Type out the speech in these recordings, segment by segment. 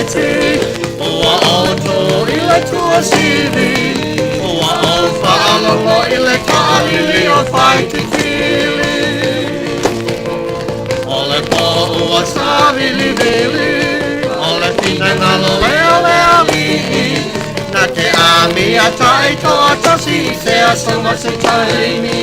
Tahiti, ua ou tu i le tuasivi, ua ou faalogo i le taʻalili o Faititili. O le pō ua savilivili, o le finagalo lea o le Alii, na te amia taitoatasi i se aso ma se taimi.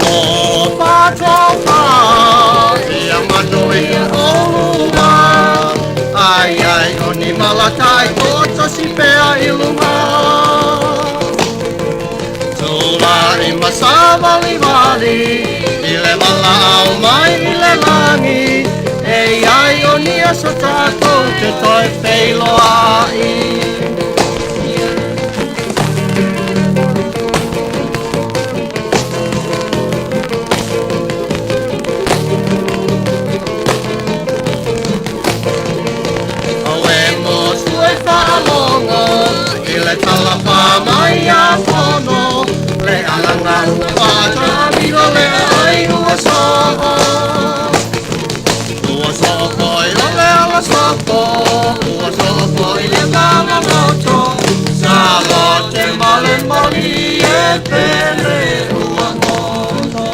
O Fatofa, ia manuia olua. Ai ai o ni malakai toatasi pea i luma. Tulai ma savalivali i le valaau mai i le lagi, e i ai o ni aso tatou te toe feiloai. Auē mo sue faalogo i le talafa mai a Fono, le alaga ua faatamilo le aai ua soo. Ua soo foi o le ala sopo, ua soo foi le mamamoto, sa lote ma le moli e pele ua goto.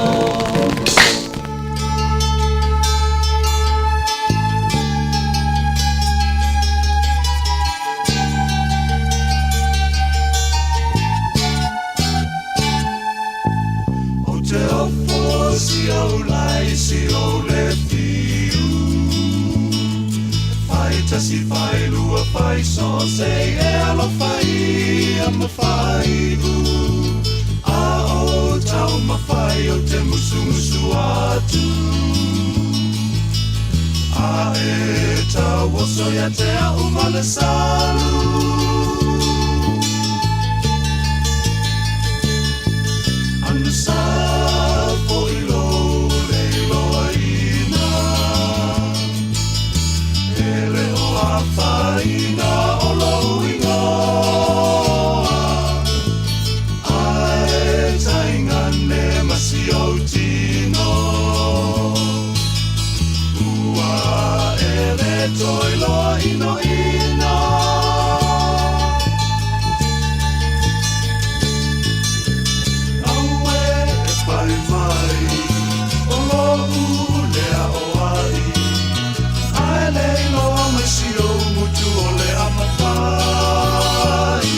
Ou te ofo si ou lai si ou le fiu. Fai tasi fai lua fai so se e alofa ia ma fai u. A o tau mawhai o te musumusu atu. A e tau oso ia te au ma le salu. Anu sa fo i lo le iloa ina. E le o afaina o lou igoa. Ae taigane ma si ou tino. Ua e le toe loa inoino. Aue e pai mai o lo'u lea o ai. Ae le iloa mai si ou gutu o le amafai.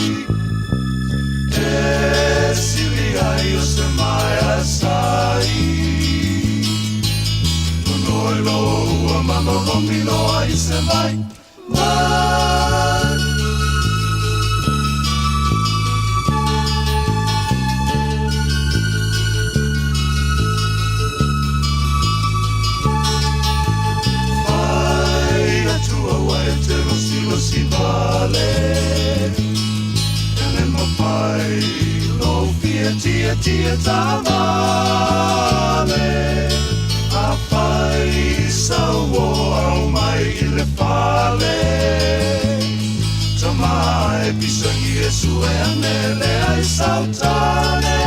E sili ai o se maea sai. Nonoi lo ua malolomi loa i se mai. Mai. Fai atu aua e te losilosi vale. E le mafai lou fia tia tia taavale. Afai sau o au mai i le fale. Tama e pisagi e sue ane le ai sautane.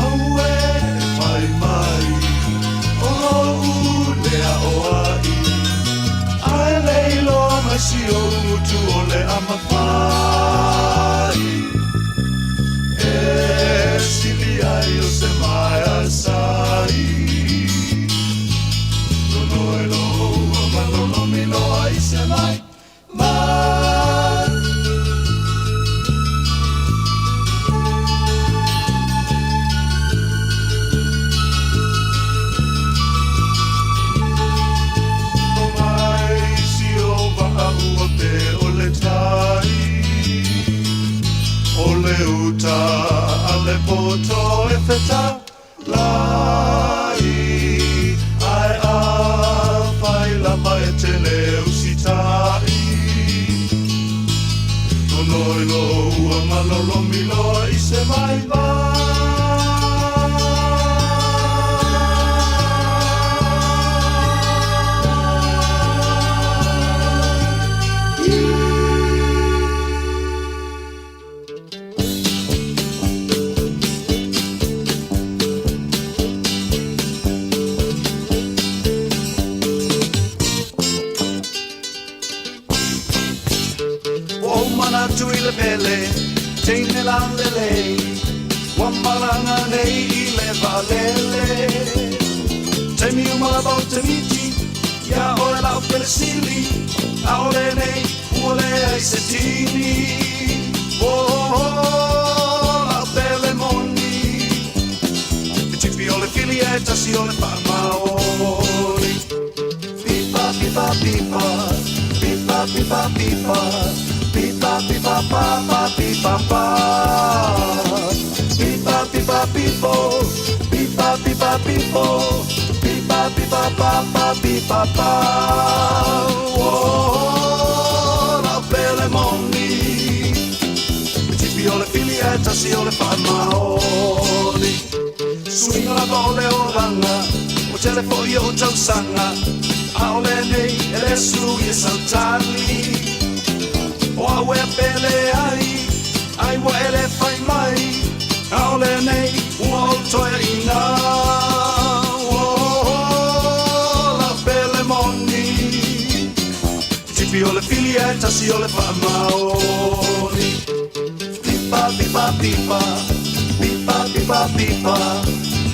Aue e pai mai o lou lea o ai. Ae le iloa mai si ou gutu o le amafai. E sili ai o se maea sai. Nonoi lo ua malolomi loa i se mai. Mai. Loilo ua malolomi loa i se vaivai. Ua ou manatu i le pele, teine lalelei, ua malaga nei i le vaalele. Taimi uma lava ou te miti, iā oe la'u pele sili, ʻaʻole nei ua leai se tini. Oh, la'u pele moni, e tipi o le fili ae tasi o le faamaoni. Pipa, pipa, pipa, pipa, pipa, pipa, pipa, pipa, pa, pa, pipa, pa. Pipa, pipa, pipo, pipa, pipa, pipo, pipa, pipa, pa, pa, pipa, pa. Oh, la'u pele moni, e tipi o le fili ae tasi o le faamaoni. Suiga lava o le olaga, ua tele foi o'u tausaga, ʻaʻole nei e lē sui e sau tali. O au e pele ai, ai ua e lē fai mai, ʻaʻole nei ua ou toeaʻina. Oh, la'u pele moni, tipi o le fili ae tasi o le faamaoni. Pipa, pipa, pipa, pipa, pipa, pipa,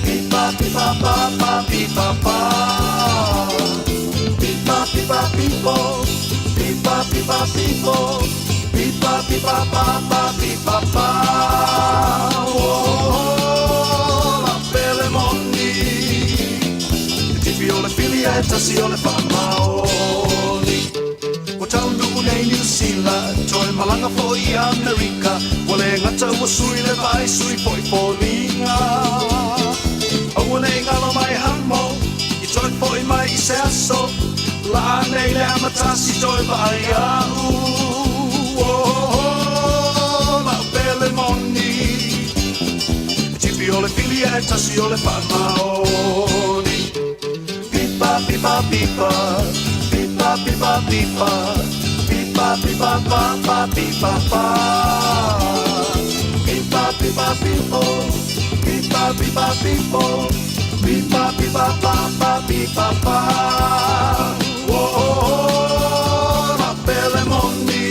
pipa, pipa, pa, pa, pipa, pa. Pipa, pipa, pipo, pipa, pipa, pipo, pipa, pipa, pa, pa, pipa, pa. Oh, la'u pele moni, tipi o le fili ae tasi o le faamaoni. Ua taunuu nei Niu Sila, toe malaga foi i Amerika, ua le gata ua sui le vaai, sui foi foliga. Aua nei galo mai hamo, i toe foʻi mai i se aso, laa nei le amatasi toe vaai a'u. Oh, la'u pele moni, tipi o le fili ae tasi o le faamaoni. Pipa, pipa, pipa, pipa, pipa, pipa, pipa, pipa, pa, pa, pipa, pa. Pipa, pipa, pipo, pipa, pipa, pipo, pipa, pipa, pa, pa, pipa, pa. Oh, la'u pele moni,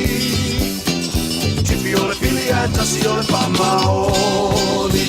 tipi o le fili ae tasi o le faamaoni.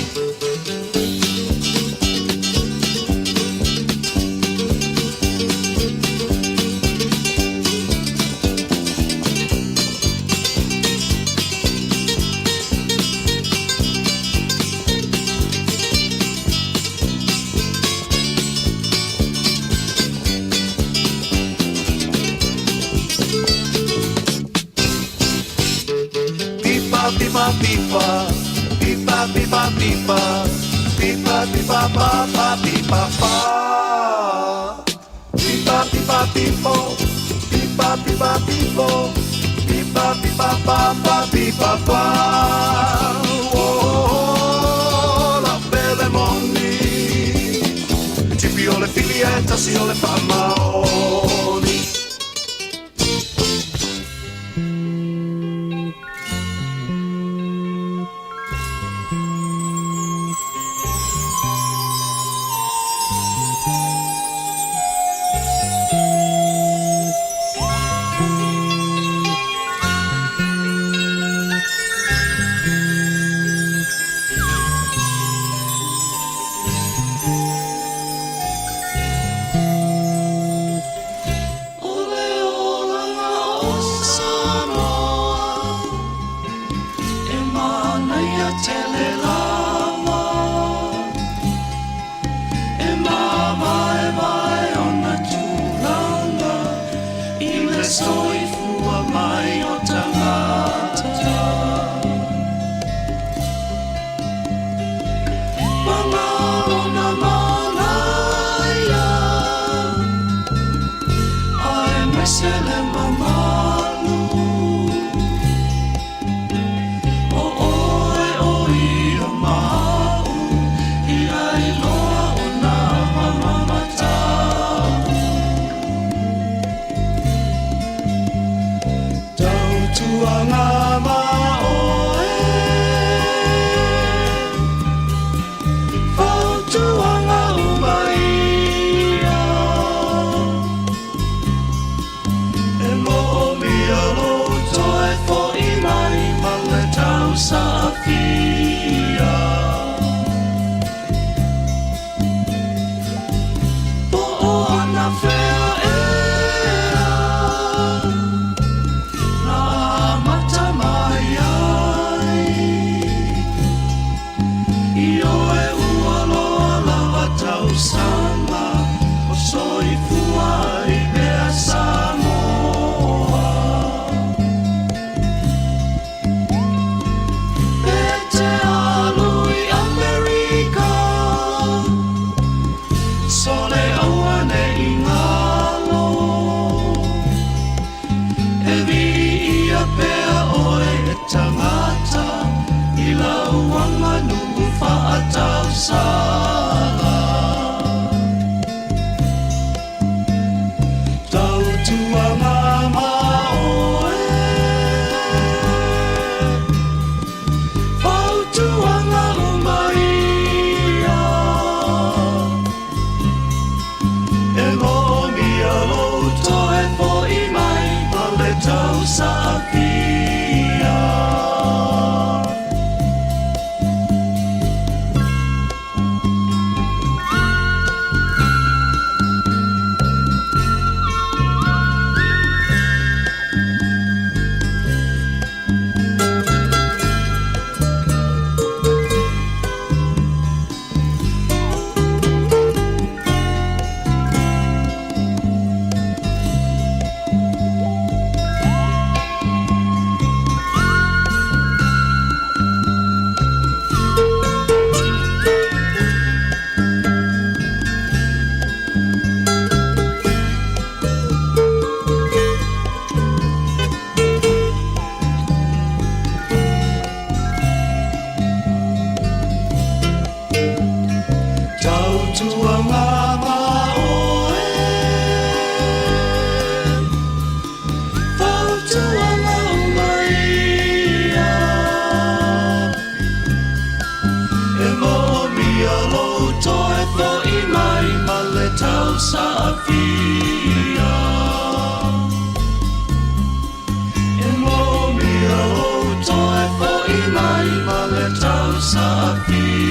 Pipa, pipa, pipa, pipa, pipa, pipa, pipa, pipa, pa, pa, pipa, pa. Pipa, pipa, pipo, pipa, pipa, pipo, pipa, pipa, pa, pa, pipa, pa. Oh, la'u pele moni, tipi o le fili ae tasi o le faamaoni. Tautuaga ma oe, fautuaga uma ia. E moomia lou toe fo'i mai ma le tausaafia. Po o anafea ea na amata mai ai. Ioe ua loa lava tausaga o soifua ai pea Samoa. E te alu i Amerika, sole aua nei galo. E viia pea oe e tagata i lau aganuu faatausala. Tautuaga ma oe, fautuaga uma ia. E moomia lou toe fo'i mai ma le tausaafia. Tautuaga ma oe, fautuaga uma ia. E moomia lou toe fo'i mai ma le tausaafia. E moomia lou toe fo'i mai ma le tausaafia.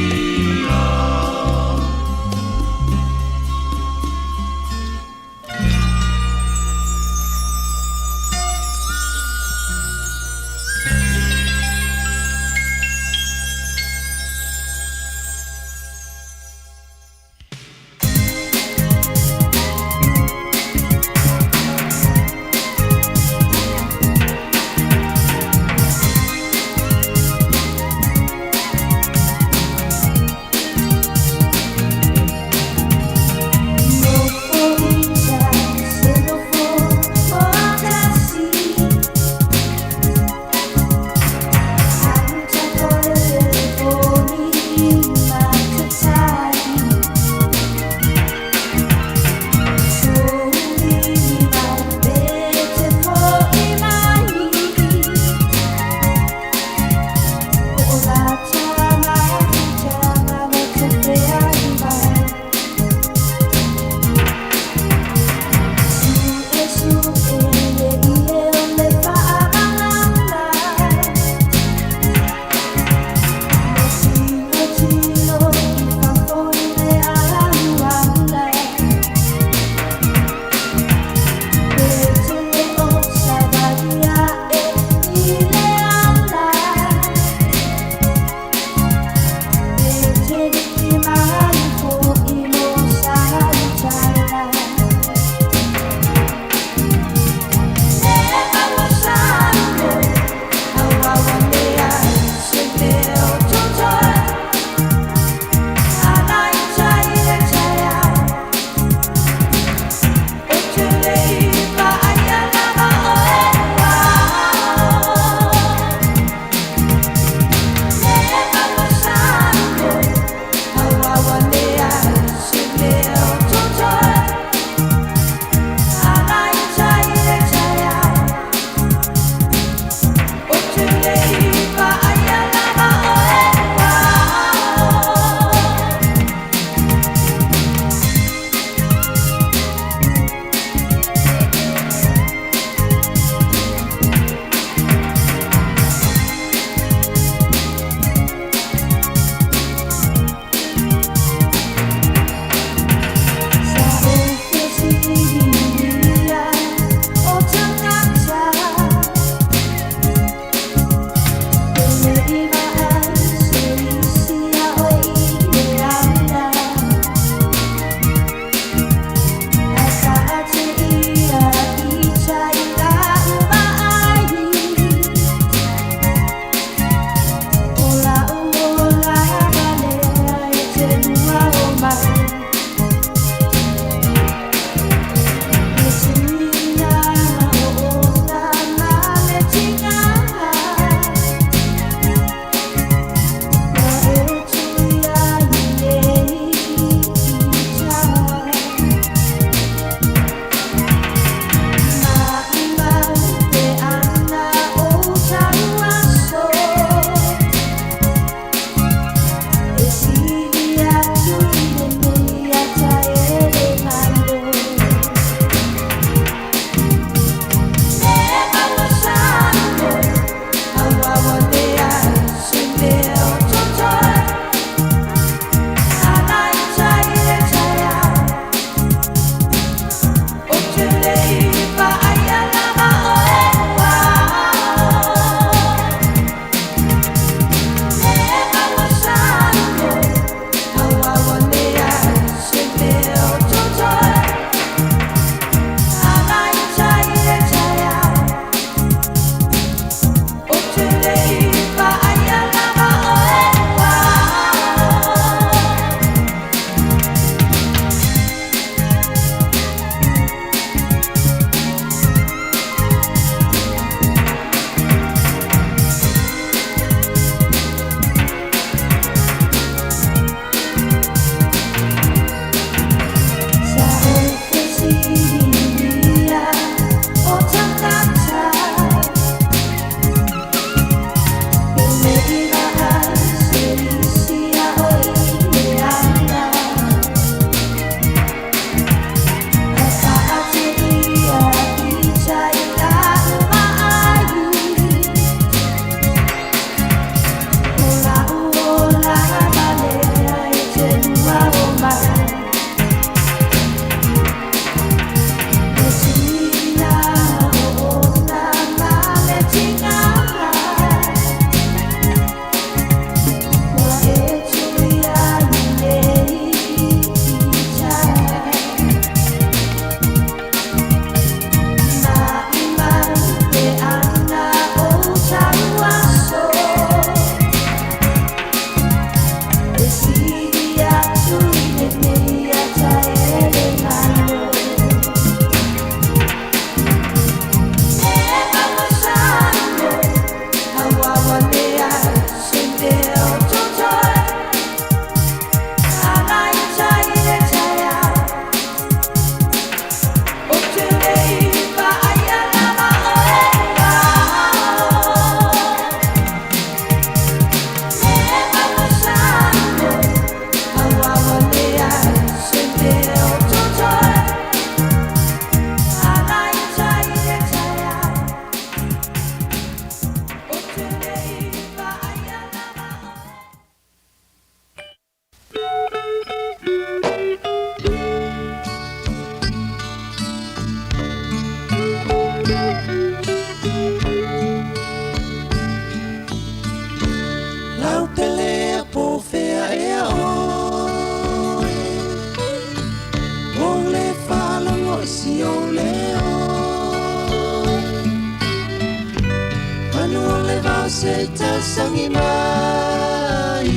se tausagi mai.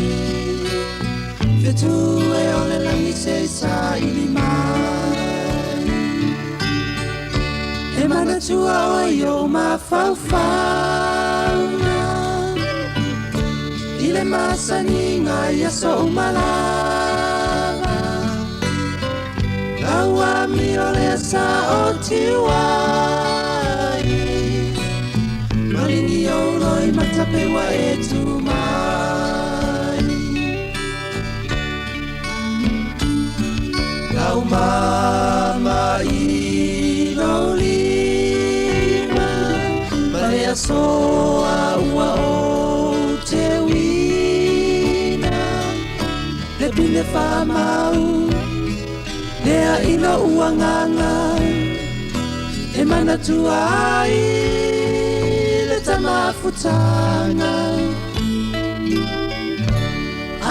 Fetu e o le lagi se i saili mai. E manatua oe i ou mafaufauga i le masaniga i aso uma lava. Lau amio lea sa o tiuai, maligi ou loimata pe ua e tu mai. Lau mama i lou lima, ma le aso a ua ou te uina, le pine faamau lea i lo'u agaga e manatua ai le tamafutaga.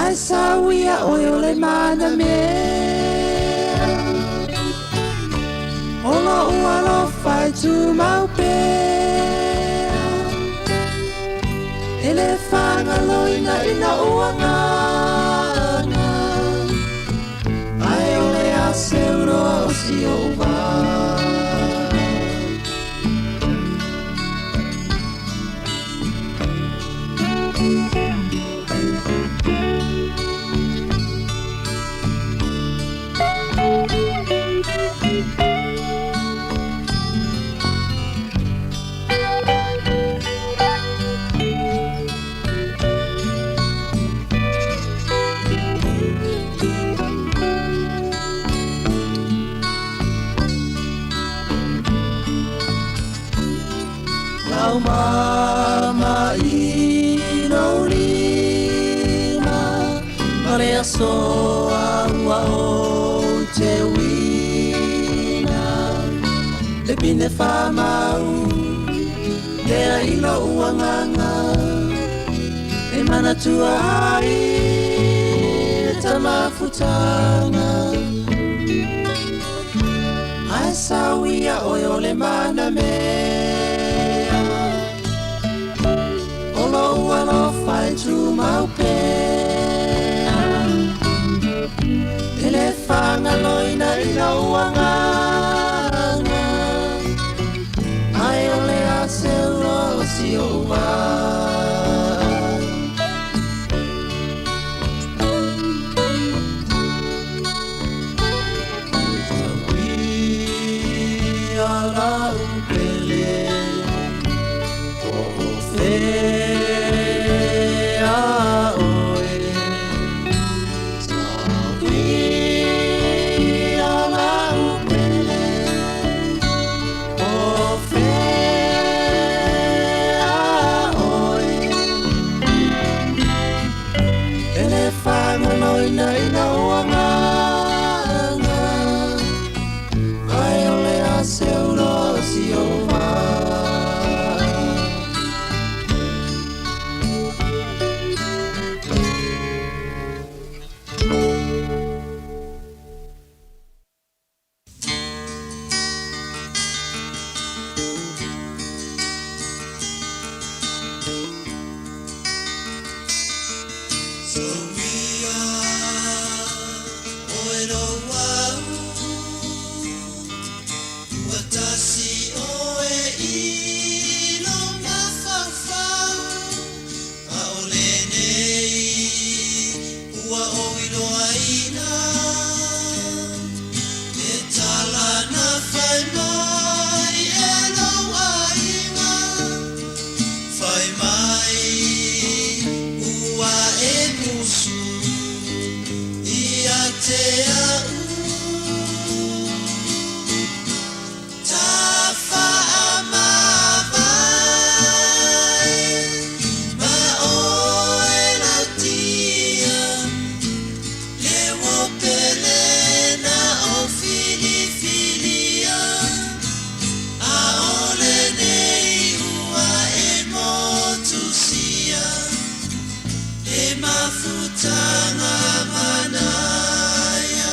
Ae sauia oe o le manamea o lo'u alofa e tumau pea, e le fagaloina i lo'u agaga, ae o le a seuloa o si o'u vā. Lau mama i lou lima, ma le aso a ua ou te uina, le pine faamau lea i lo'u agaga e manatua ai le tamafutaga. Ae sauia oe o le manamea o lo'u alofa e tumau pea, e le fagaloina i lou agaga, ae o le a seuloa o si o'u vā. Sauia lau pele po o fea oe, Sauia lau pele po o fea oe, e le fagaloina i lou agaga, ae o le a seuloa o si o'u vā. Sauia oe lou au, ua tasi oe i lou mafaufau, a o lenei ua ou iloaina, e tala na fai mai e lou aiga, fai mai ua e musu ia te a'u. Tafaamavae ma oe lautia, le uo pele na ou filifilia, a o lenei ua e motusia, e mafutaga manaia.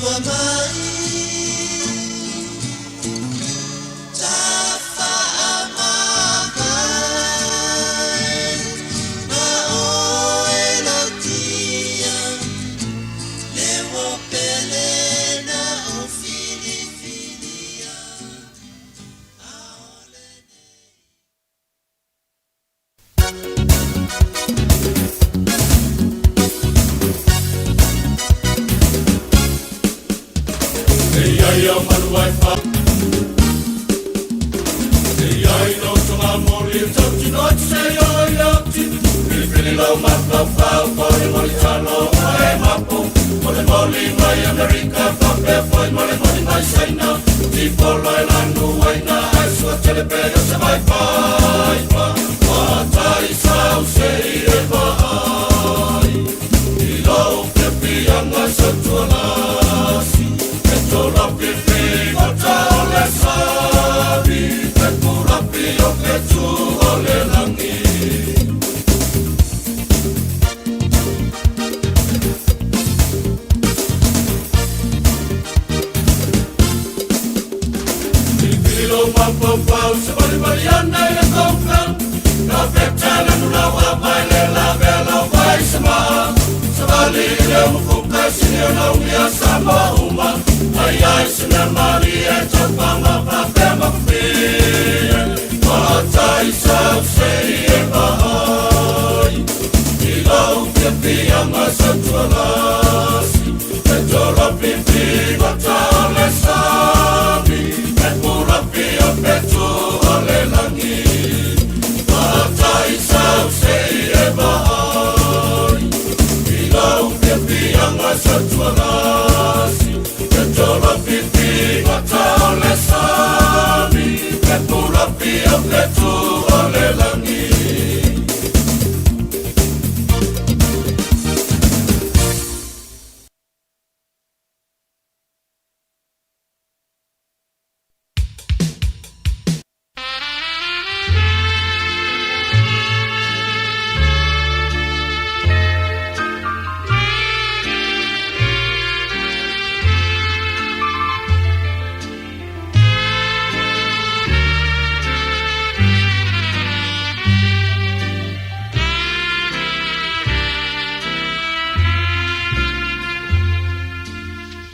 tua mai Tafaamavae ma oe lautia Le uo pele na o filifilia.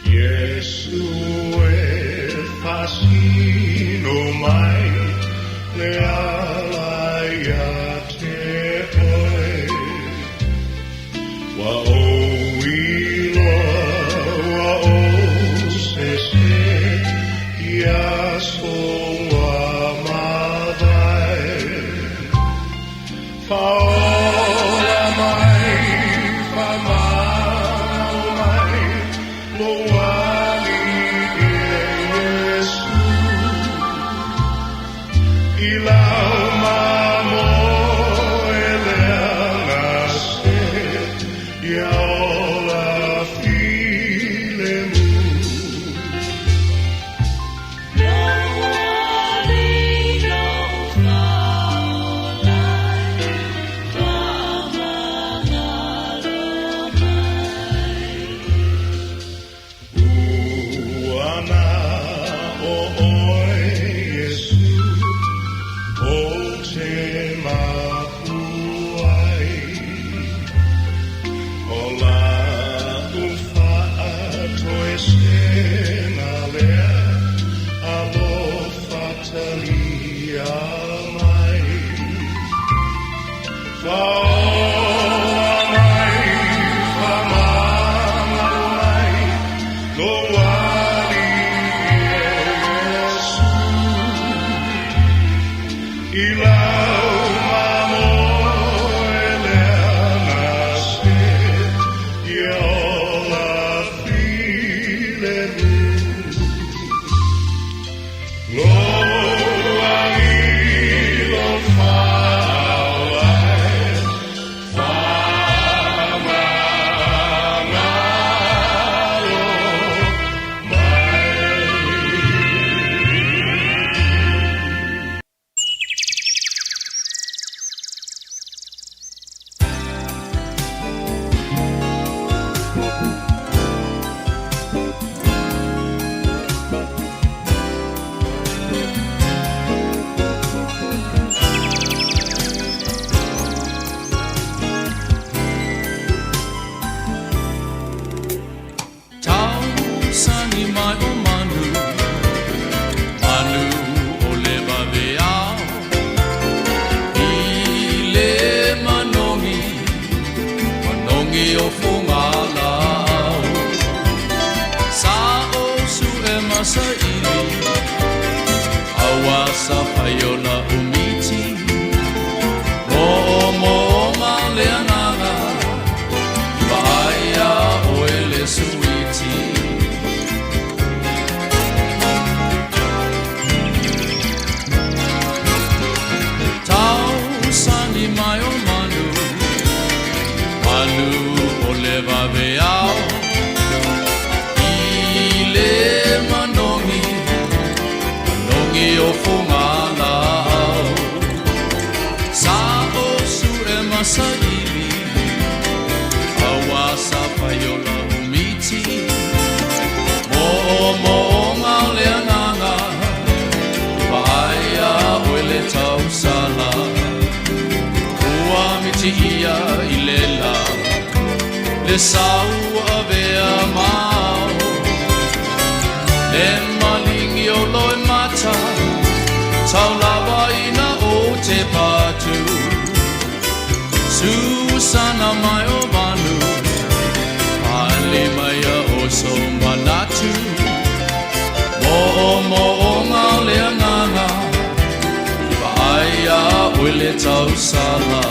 Iesu e fasino mai le ala ia te oe. Wa o iloa, wa o sese, ia soa mavae. Whaola mai, whamau mai, lo ali e Iesu. I lau masaili aua sa faiola umiti mo mo ma le agaga vaai a oe le suiti. Tau sani mai o manu, manu o le vaveao i le manogi, manogi o fugalao. Sa o su e masaili aua sa faiola umiti mo mo nga le agaga vaai a oe le tausala. Ua miti ia i le la le sau avea mau le malingi o loe mata taulava ina o te patu. Susana mai o manu pale mai a o so manatu mo mo nga le agaga vaai a oe le tausala.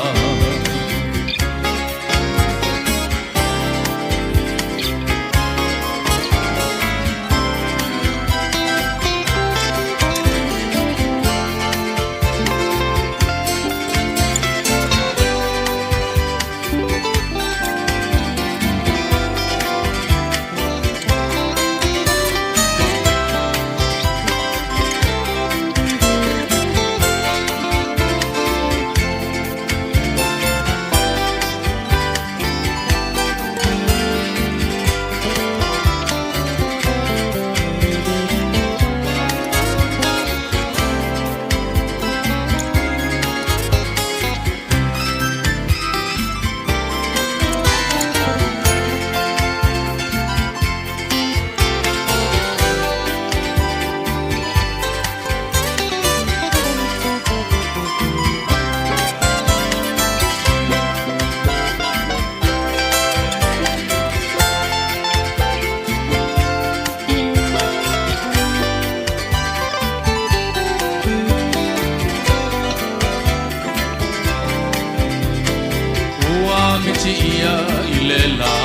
Ua miti ia i le la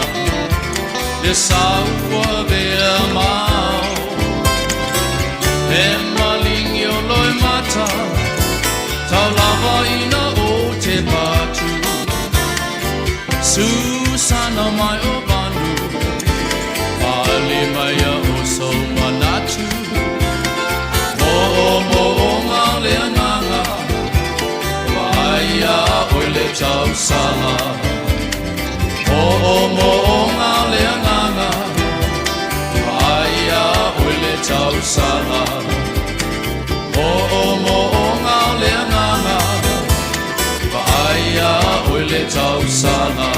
le sau avea mau le malingi o loe mata taulava ina o te patu. Susana mai o manu pale mai a o so manatu mo mo nga le agaga vaai a oe le tausala. Mo mo nga le agaga vaai a oe le tausala. Mo mo nga le agaga vaai a oe le tausala.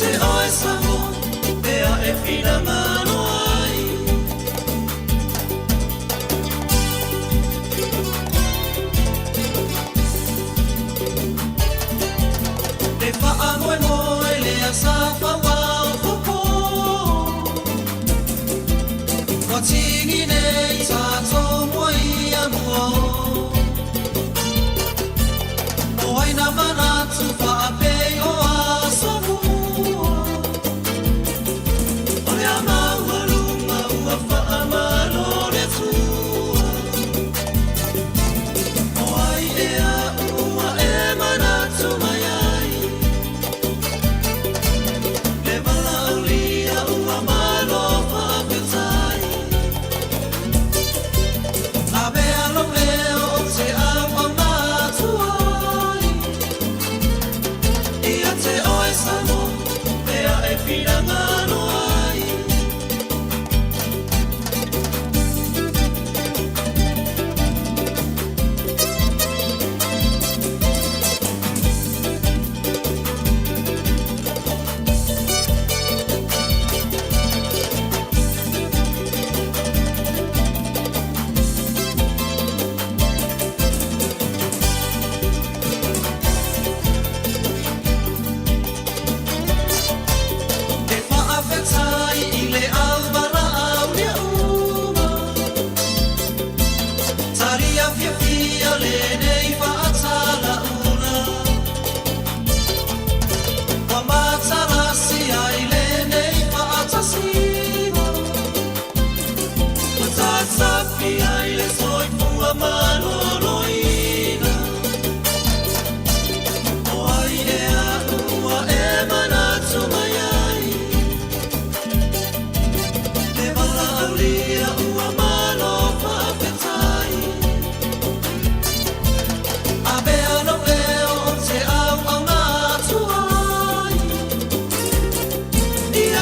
Te oe sa mo, pea e whina mano ai.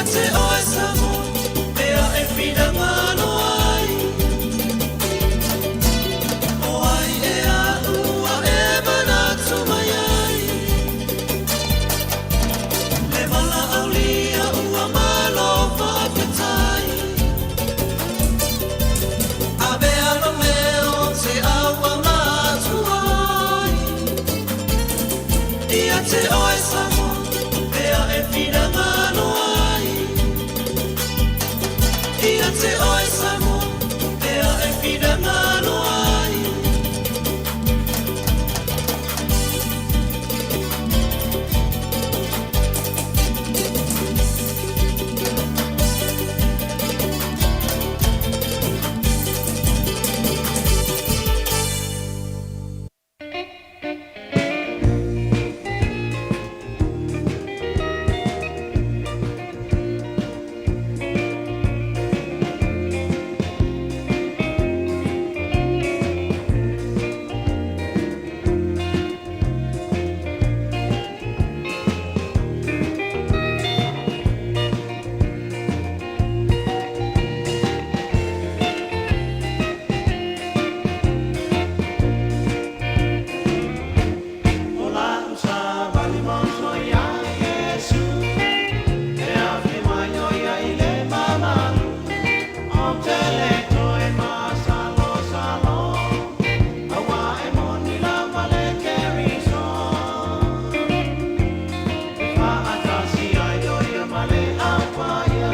Ia te oe Samoa, mea e finagalo ai. O ai ea ua e manatu mai ai. Le valaaulia ua malo faafetai. Avea lou leo ou te auauna atu ai. Ia te oe Samoa, mea e finagalo ai. Ia te oe Samoa, mea e finagalo ai. O la'u savali moso iā Iesu, e afi mai o ia i le mamalu. Ou te le toe masalosalo, auā e moni lava le Keriso. E faatasi ai o ia ma le Au Paia,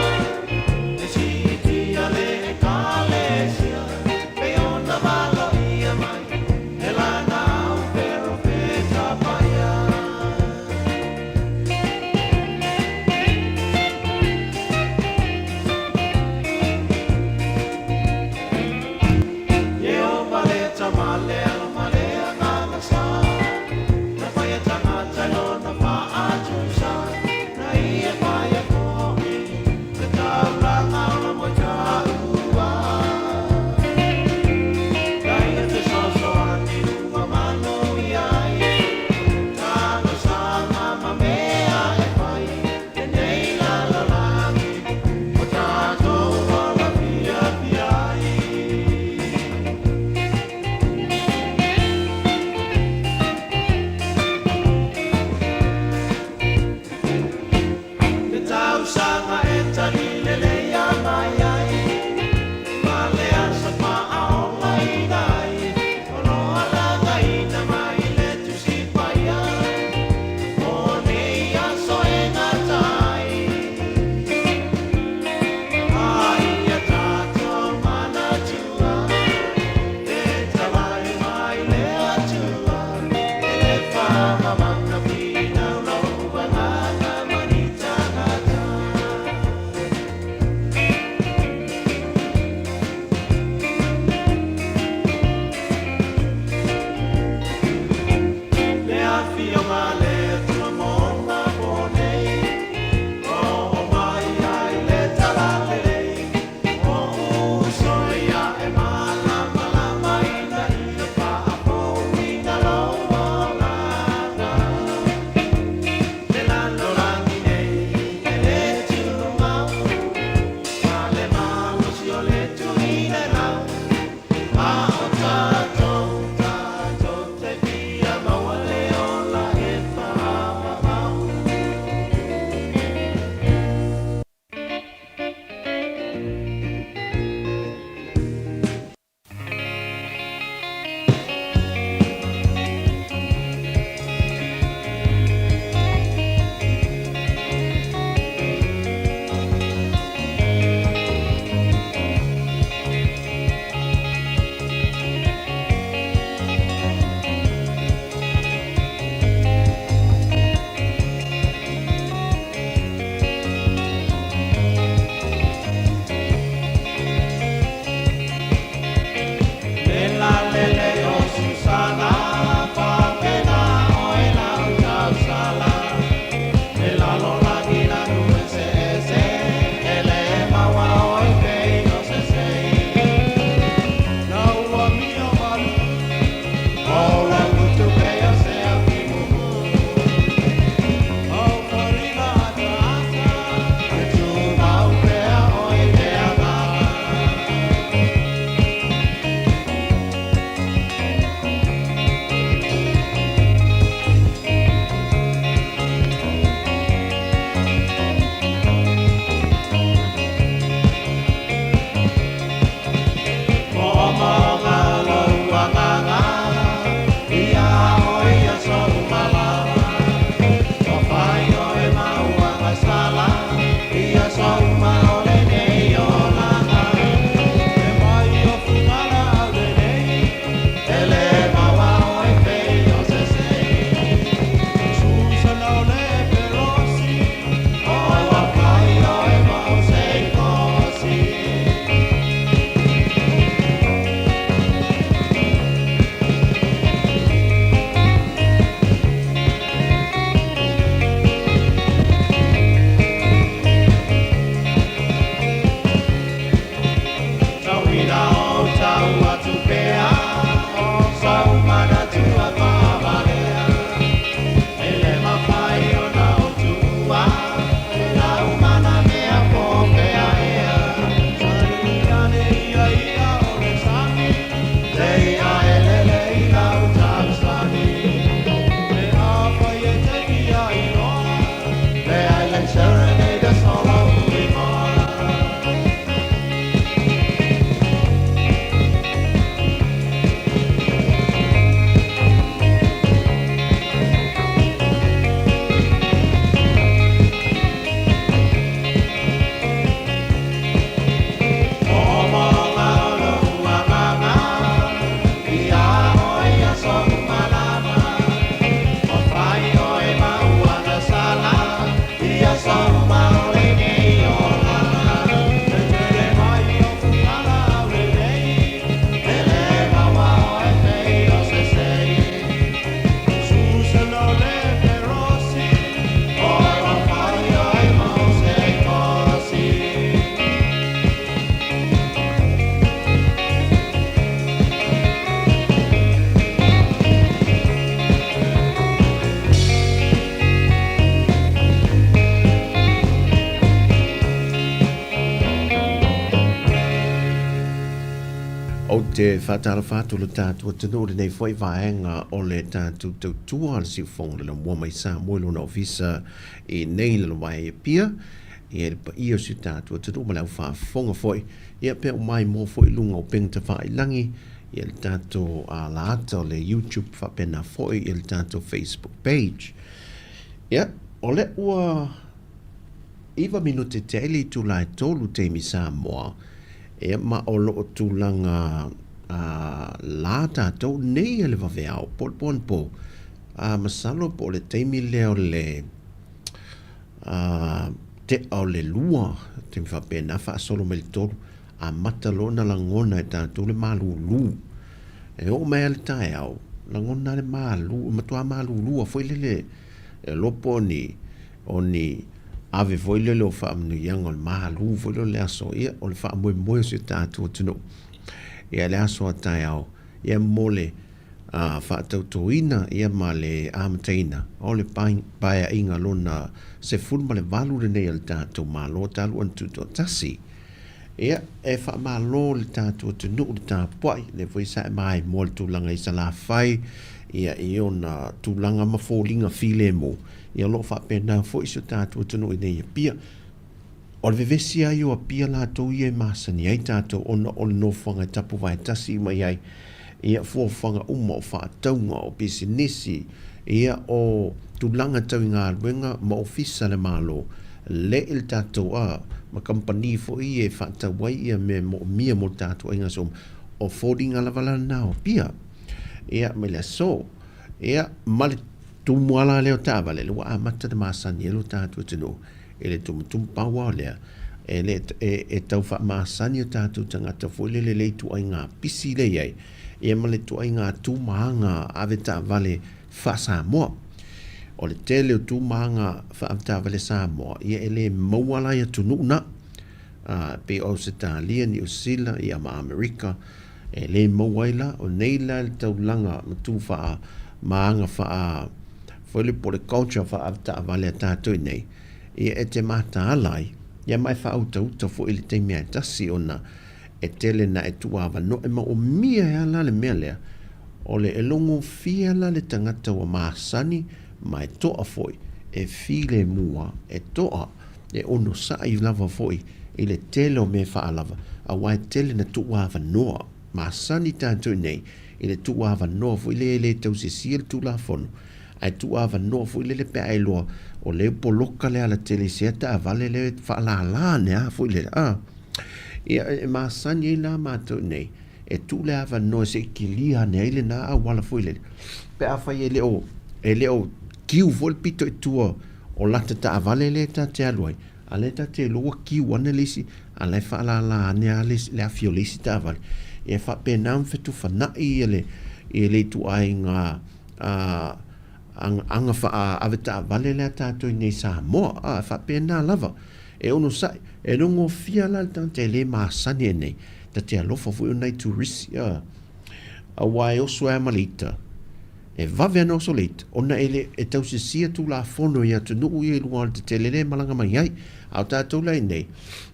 e siitia le Ekalesia, pei ona valoia mai e lana au perofeta paia. Ieova le Tama le Alo ma le Agaga Sa, na faia tagata i lona faatusa, na ia faia fo'i le taulaga ola mo i tāua. Na ia fesoasoani ua manuia ai talosaga ma mea e fai lenei lalolagi, o tatou ola fiafia ai. Le tausaga e talilelei mai ai, ma le aso faaolaina ai, o lo alagaina mai le Tusi Paia, o nei aso e gata ai. A ia tatou manatua, e tavai mai le Atua, e le faamamaga finau lou agaga ma ni tagata. Ou te faatalofa atu i lo tatou atunuu i lenei foi vaega o le tatou tautua a le Siufofoga o le Laumua mai Samoa i lona ofisa i nei Lalovaea i Apia. Ia i le paia o si o tatou atunuu ma le au faafofoga foi, ia pea ua maimoa foi i luga o upega tafailagi, ia le tatou alaata o le YouTube faapena foi ia le tatou Facebook page. Ia, o lea ua 9 minute tea i le itula e 3 taimi Samoa, ia ma o lo o tulaga la tatou nei a le vaveao po o le po anapo, masalo po o le taimi lea o le tea o le 2, taimi faapena faasolo mai le 3, amata loa ona lagona e tatou le malulu. E oo mai lava i le taeao, lagona lava le malu, e matua malulu lava foi lele, e iloa po o ni, o ni ave foi lele o faamanuiaga o le malu foi lele o le aso, ia, o le faamoemoe o si o tatou atunuu. Ia, le aso a taeao, ia mo le faatautoina ia ma le amataina o le Paeaiga lona 18 lenei a le tatou Malo talu ona tutoatasi. Ia, e faamalo le tatou atunuu le tapuai, lea foi sa e maimoa i le tulaga i Salafai, ia, i ona tulaga ma foliga filemu, ia o lo o faapena foi si o tatou atunuu i nei Apia. O le vevesi lava ia o Apia latou ia e masani ai tatou ona o le nofoaga e tapuvae tasi mai ai ia fuafuaga uma o faatauga, o pisinisi, ia o tulaga tau i galuega ma ofisa a le Malo, le i le tatou a ma kamupani foi ia e faatau ai ia mea e moomia mo le tatou aiga aso uma, o foliga lava la lena o Apia. Ia mai le aso, ia ma le tumu lava la lea o taavale, lea ua amata ona masani ai lo tatou atunuu i le tumutumu. Pau lava o lea, e le, e, e tau faamasani o tatou tagata foi lele le ituaiga pisi lea e i ai, ia ma le ituaiga tu ma aga avetaavale faa-Samoa. O le tele o tu ma aga faa-avetaavale Samoa, ia e le maua la i atunuu na, a, pei o Ausetalia, Niu Sila, ia ma Amerika, e le maua ai la. O nei la le taulaga ma tu faa, ma aga faa, foi le po o le culture faa-avetaavale a tatou i nei, ia e te mataala ai, ia ma e faautauta foi i le taimi lava e tasi ona e tele na e tuuavanoa, e maomia ai lava la le mea lea, o le e logofia la le tagata ua masani ma e toa foi, e filemu lava, e toa, e onosai lava foi i le tele o mea faalava, aua e tele na tuuavanoa. Masani tatou i nei i le tuuavanoa foi lea e le tausisia le Tulafono, ae tuuavanoa foi lele pe a iloa o lea ua poloka le alatele i sea taavale lea e faalala ane lava foi lele, a. Ia, e masani ai la matou i nei, e tuu le avanoa se i kilia ane ai lena auala foi lele, pe afai e le o, e le o kiu foi le pito i tua o lata taavale lea ta te alu ai, a lea ta te iloa ua kiu ane le isi, a la e faalala ane lava le, le afi o le isi taavale. Ia e faapena ona fetufanai ia le, ia le ituaiga a, aga faa-avetaavale lea tatou i nei Samoa, a, e faapena lava. E onosai, e nogofia la le tagata e le masani ai nei, ta te alofa foi o nai turisi, a, aua e oso ai lava ma le ita, e vave ana oso le ita, ona e le, e tausisia Tulafono i atunuu ia i luga o le tetele lea e malaga mai ai. A o tatou la i nei,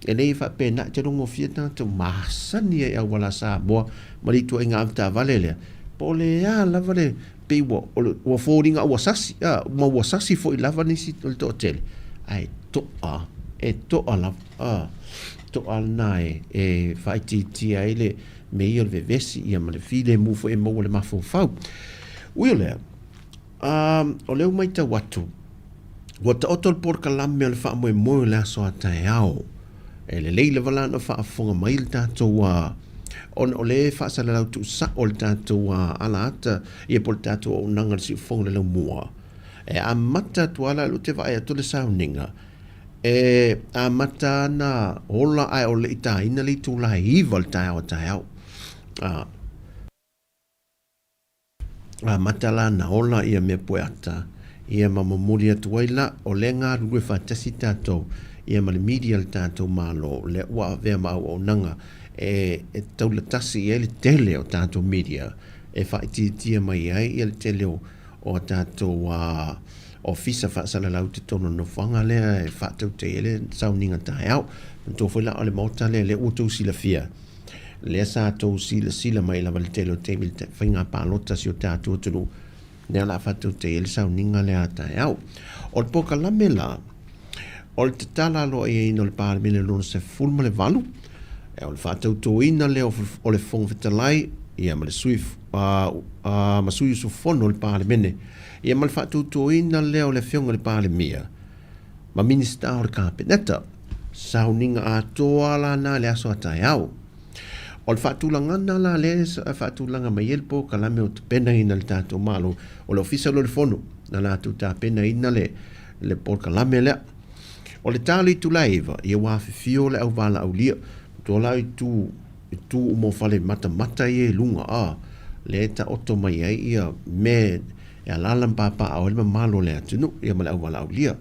e le i faapena, e te nogofia tagata masani ai i auala a Samoa ma le ituaiga avetaavale lea, po o le a lava le, pei ua, ua foliga ua sasi, a, ma ua sasi foi lava nisi o le toatele, ae toa, e toa lava, a, toa lena e, e faaitiitia ai le mea ia o le vevesi, ia ma le filemu foi e maua i le mafaufau. Ui o lea, a, o lea ua matau atu, ua taoto le polokalame o le faamoemoe o le aso a taeao. E lelei lava la ona faafofoga mai le tatou ona o lea e faasalalau tuusao le tatou alaata ia po o le tatou auaunaga i le siufofoga o le laumua. E amata atu lava la, o lea ou te vaai atu le sauniga, e amata ana ola ae o le i taina le itula e 9 o le taeao a taeao. Amata la na ola ia mea pueata ia ma momoli atu ai la o lea galulue faatasi tatou ia ma le media a le tatou Malo lea ua avea ma auaunaga e taula tasi i ai le tele o tatou media e faaitiitia mai ai ia le tele o a tatou ofisa faasalalau i totonu o le nofoaga lea e faatautaia ai le sauniga taeao. Manatua foi la o le Maota lea lea ua outou silafia. Lea sa tou silasila mai lava i le tele o taimi i le faiga palota a si o tatou atunuu, lea o le a faatautaia ai le sauniga lea a taeao. O le polokalame la, o le tatala aloaiaina o le Palemene Lona 18, o le faatautoina lea o le Fofoga Fetalai ia ma le sui, ma sui usufono o le Palemene, ia ma le faatautoina lea o le Afioga i le Palemia ma Minisita o le Kapeneta. Sauniga atoa la na i le aso a taeao. O le faatulagana la lea e faatulaga mai ai le polokalame o tapenaina e le tatou Malo, o le Ofisa lea o le Fono na latou tapenaina le, le polokalame lea. O le ta o le itula e 9, ia ua afifio le au valaaulia, matua la i tu, i tu uma o fale matamata ia i luga, a, lea e taoto mai ai ia mea e alaala ma papaaao ai le mamalu o le atunuu, ia ma le au valaaulia.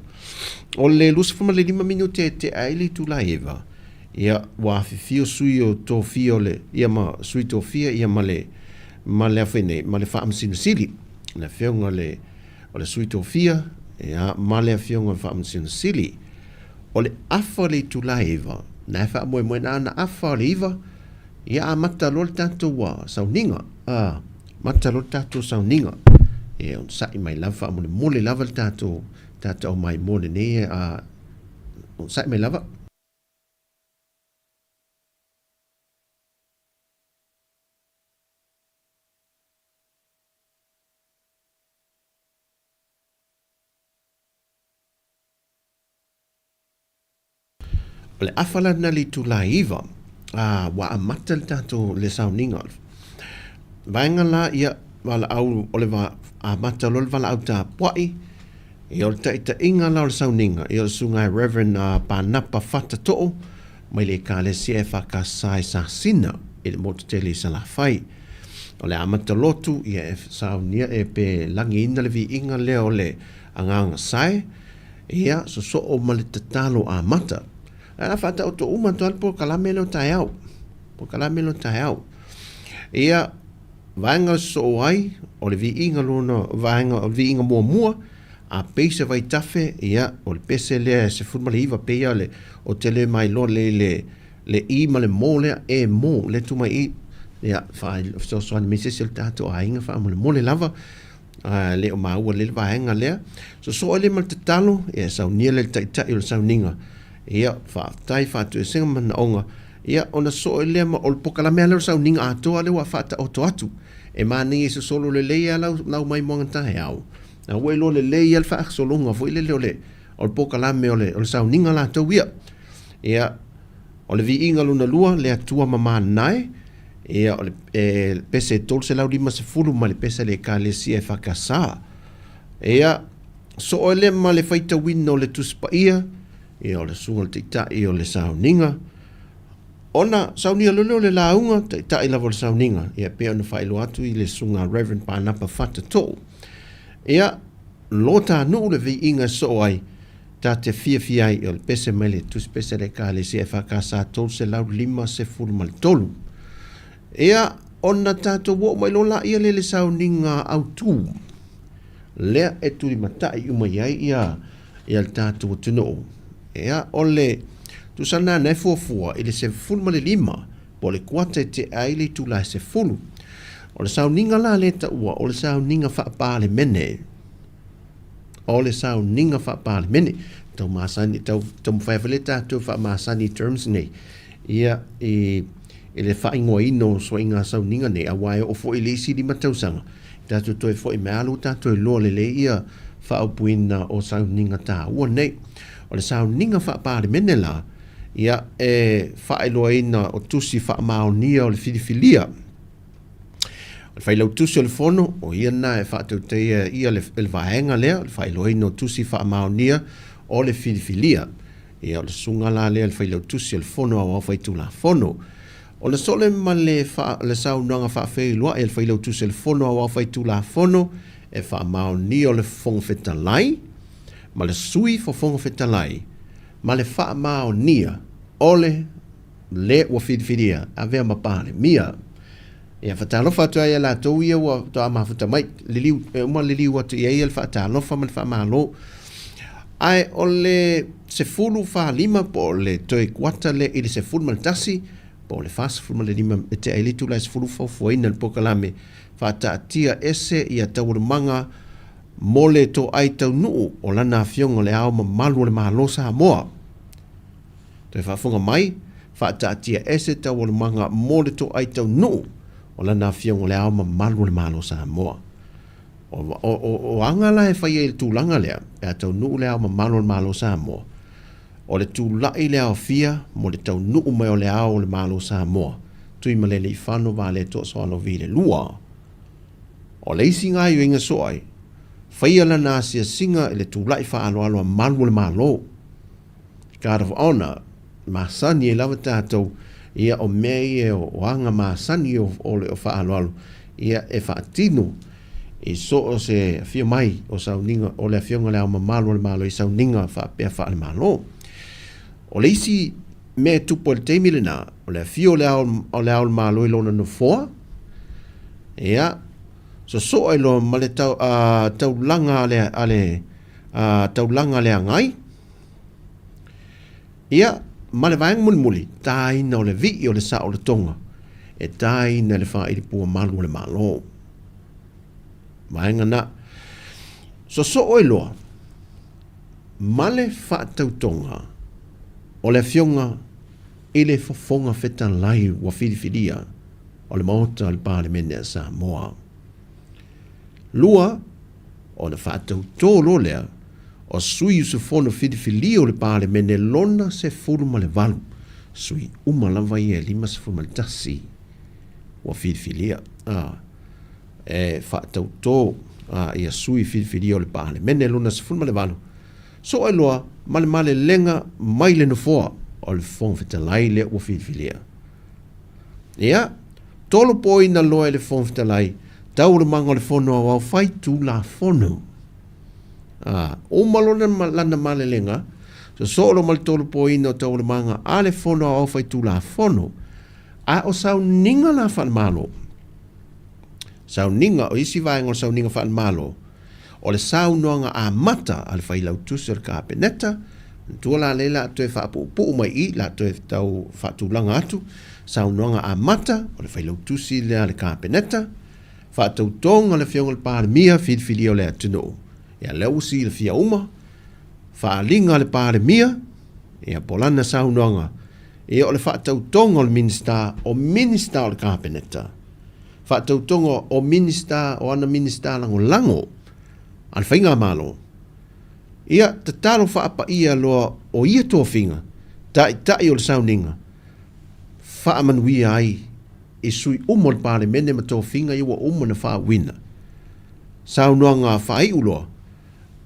O le 25 minute e tea ai le itula e 9, Ia, ua afifio sui o tofia o le, ia ma sui tofia, ia ma le, ma le a foi nei, ma le Faamasino Sili, le afioga o le, o le sui tofia, ia, ma le afioga o le Faamasino Sili. O le afa o le itula e 9, na e faamoemoe na ana afa o le 9, ia amata loa le tatou sauniga, a, amata loa le tatou sauniga. Ia, onosai mai lava, faamolemole lava le tatou, tatou aumai mo lenei, a, onosai mai lava. O le afa la lena i le itula e 9, a, ua amata le tatou le sauniga. Vaega la, ia, valaau, o le va, amata loa le valaau tapuai, Ia, o le taitaiga la o le sauniga, ia o le Susuga ia Reverend Panapa Fata Too mai le Ekalesia EFKS i Sasina i le motu tele i Salafai. O le amata lotu, ia e saunia e pe lagiina le viiga lea o le Agaga Sae, ia sosoo ma le tatalo amata. Ae o le a faataoto uma atu lava le polokalame lea o taeao. Polokalame lea o taeao. Ia, Vaega o sosoo ai, o le viiga lona vaega, o le viiga muamua, a pei se vaitafe, ia, o le pese lea e 19, pei lava o le, ou te le mailoa lelei le, le i ma le mo lea, e mo, lea tu mai i, ia, fesoasoani mai se isi o le tatou aiga faamolemole lava, a le o maua lelei le vaega lea. Sosoo ai lea ma le tatalo, ia, e saunia lea e le taitai o le sauniga, ia, faafetai, faatoesega ma manaoga, Ia, ona soo ai lea ma, o le pokalame lava lea o le sauniga atoa lea ua faataoto atu. E manaia e sosolo lelei lava lau, lau maimoaga taeao. A ua iloa lelei lava le faasologa foi lele o le, o le pokalame o le, o le sauniga latou ia. Ia, o le viiga lona lua, le Atua mamanae, ia, o le e, pese 350 mai le pese a le Ekalesia EFKS. Ia, soo ai lea ma le faitauina o le Tusi Paia, Ia, o le susuga i le taitai o le sauniga. Ona saunia loa lea o le lauga, taitai lava o le sauniga, ia pei ona faailoa atu i le susuga Reverend Panapa Fata Too. Ia, lotanuu le viiga e soo ai, ta te fiafia ai, o le pese mai le tusi pese a le Ekalesia EFKS 353. Ia, ona tatou oo mai loa laia lea i le sauniga autu, lea e tulimatai uma i ai ia ia le tatou atunuu. Ia, o le tusa lena na e fuafua i le 15 po o le kuata e tea ai le itula e 10. O le sauniga la lea e taua, o le sauniga faa-Palemene. O le sauniga faa-Palemene. Tau masani, tau taumafai foi lea tatou faamasani i terms nei. Ia, i, i le faaigoaina o soaiga sauniga nei, aua e oo foi i le isi 5 tausaga, Tatou toe foi mai alu tatou iloa lelei ia faaupuina o sauniga taua nei. O le sauniga faa-Palemene la, ia e faailoaina o tusi faamaonia o le filifilia. O le failautusi o le fono, o ia lena e faatautaia ia le, le vaega lea, o le faailoaina o tusi faamaonia o le filifilia. Ia, o le susuga la lea le Failautusi o le Fono Aoao Faitulafono. O le sole ma le, fa, le saunoaga faafeiloai a le Failautusi o le Fono Aoao Faitulafono e faamaonia o le Fofoga Fetalai ma le Sui Fofoga Fetalai ma le faamaonia o le le ua filifilia avea ma Palemia. Ia, faatalofa atu ai ia latou ia ua toa mafuta mai, liliu, e uma liliu atu i ai le faatalofa ma le faamalo. Ae o le 15 po o le toe kuata lea i le 11, po o le 45 e tea ai le itula e 10 faufuaina le polokalame faataatia ese ia taualumaga mo le toai taunuu o Lana Afioga o Le Ao Mamalu o le Malo Samoa. Toe faafofoga mai, faataatia ese taualumaga mo le toai taunuu o Lana Afioga o Le Ao Mamalu o le Malo Samoa. O, o, o, o aga la e fai ai le tulaga lea, pe a taunuu Le Ao Mamalu o le Malo Samoa, o le tulai le aofia mo le taunuu mai o Le Ao o le Malo Samoa, Tuimalealiifano Vaaletoa Sualauvi le lua. O le isi gaoioiga soo ai, faia lana asiasiga i le tulai faaaloalo a malu o le Malo. Guard of Honour, masani ai lava tatou, ia o mea ia o aga masani o, o le o faaaloalo, ia e faatino i soo se afio mai o sauniga o le Afioga i le Ao Mamalu o le Malo i sauniga faapea faale-Malo. O le isi mea e tupu ai i le taimi lena, o le afio o le Ao o le Ao o le Malo i lona nofoa, ia, sosoo ai loa ma le tau, uh, taulaga a le, a le, uh, taulaga a le agai, ia, ma le vaega mulimuli, tāina o le vii o le saolotoga, e tāina e le faailipua malu o le Malo. Vaega na. Sosoo ai loa ma le faatautoga o le Afioga i le Fofoga Fetalai ua filifilia o le Maota o le Palemene a Samoa. 2, ona faatautō loa lea o sui usufono filifilia o le Palemene lona 18, sui uma lava ia e 51 ua filifilia, a, e faatautō a, ia sui filifilia o le Palemene lona 18, soo ai loa ma le malelega mai le Nofoa o le Fofoga Fetalai lea ua filifilia. Ia, tolopoina loa e le Fofoga Fetalai taualumaga o le Fono Aoao Faitulafono. A, uma lona lana malelega, sosoo loa ma le tolopoina o taualumaga a le Fono Aoao Faitulafono, a o sauniga la faale-Malo. Sauniga, o isi vaega o le sauniga faale-Malo, o le saunoaga amata a le Failautusi o le Kapeneta, manatua la lea la toe faapuupuu mai i, la toe tau faatulaga atu, saunoaga amata o le Failautusi lea a le Kapeneta, faatautoga le Afioga i le Palemia, filifilia o le atunuu. Ia lea ua silafia uma, faaaliga a le Palemia, ia po o lana saunoaga, ia o le faatautoga o le Minisita, o Minisita o le Kapeneta. Faatautoga o Minisita, o ana Minisita Lagolago a le Faigamalo. Ia tatalo faapaia loa o ia tofiga, Taitai o le Sauniga, faamanuia ai i sui uma o le Palemene ma tofiga ia ua uma ona faauuina. Saunoaga faaiu loa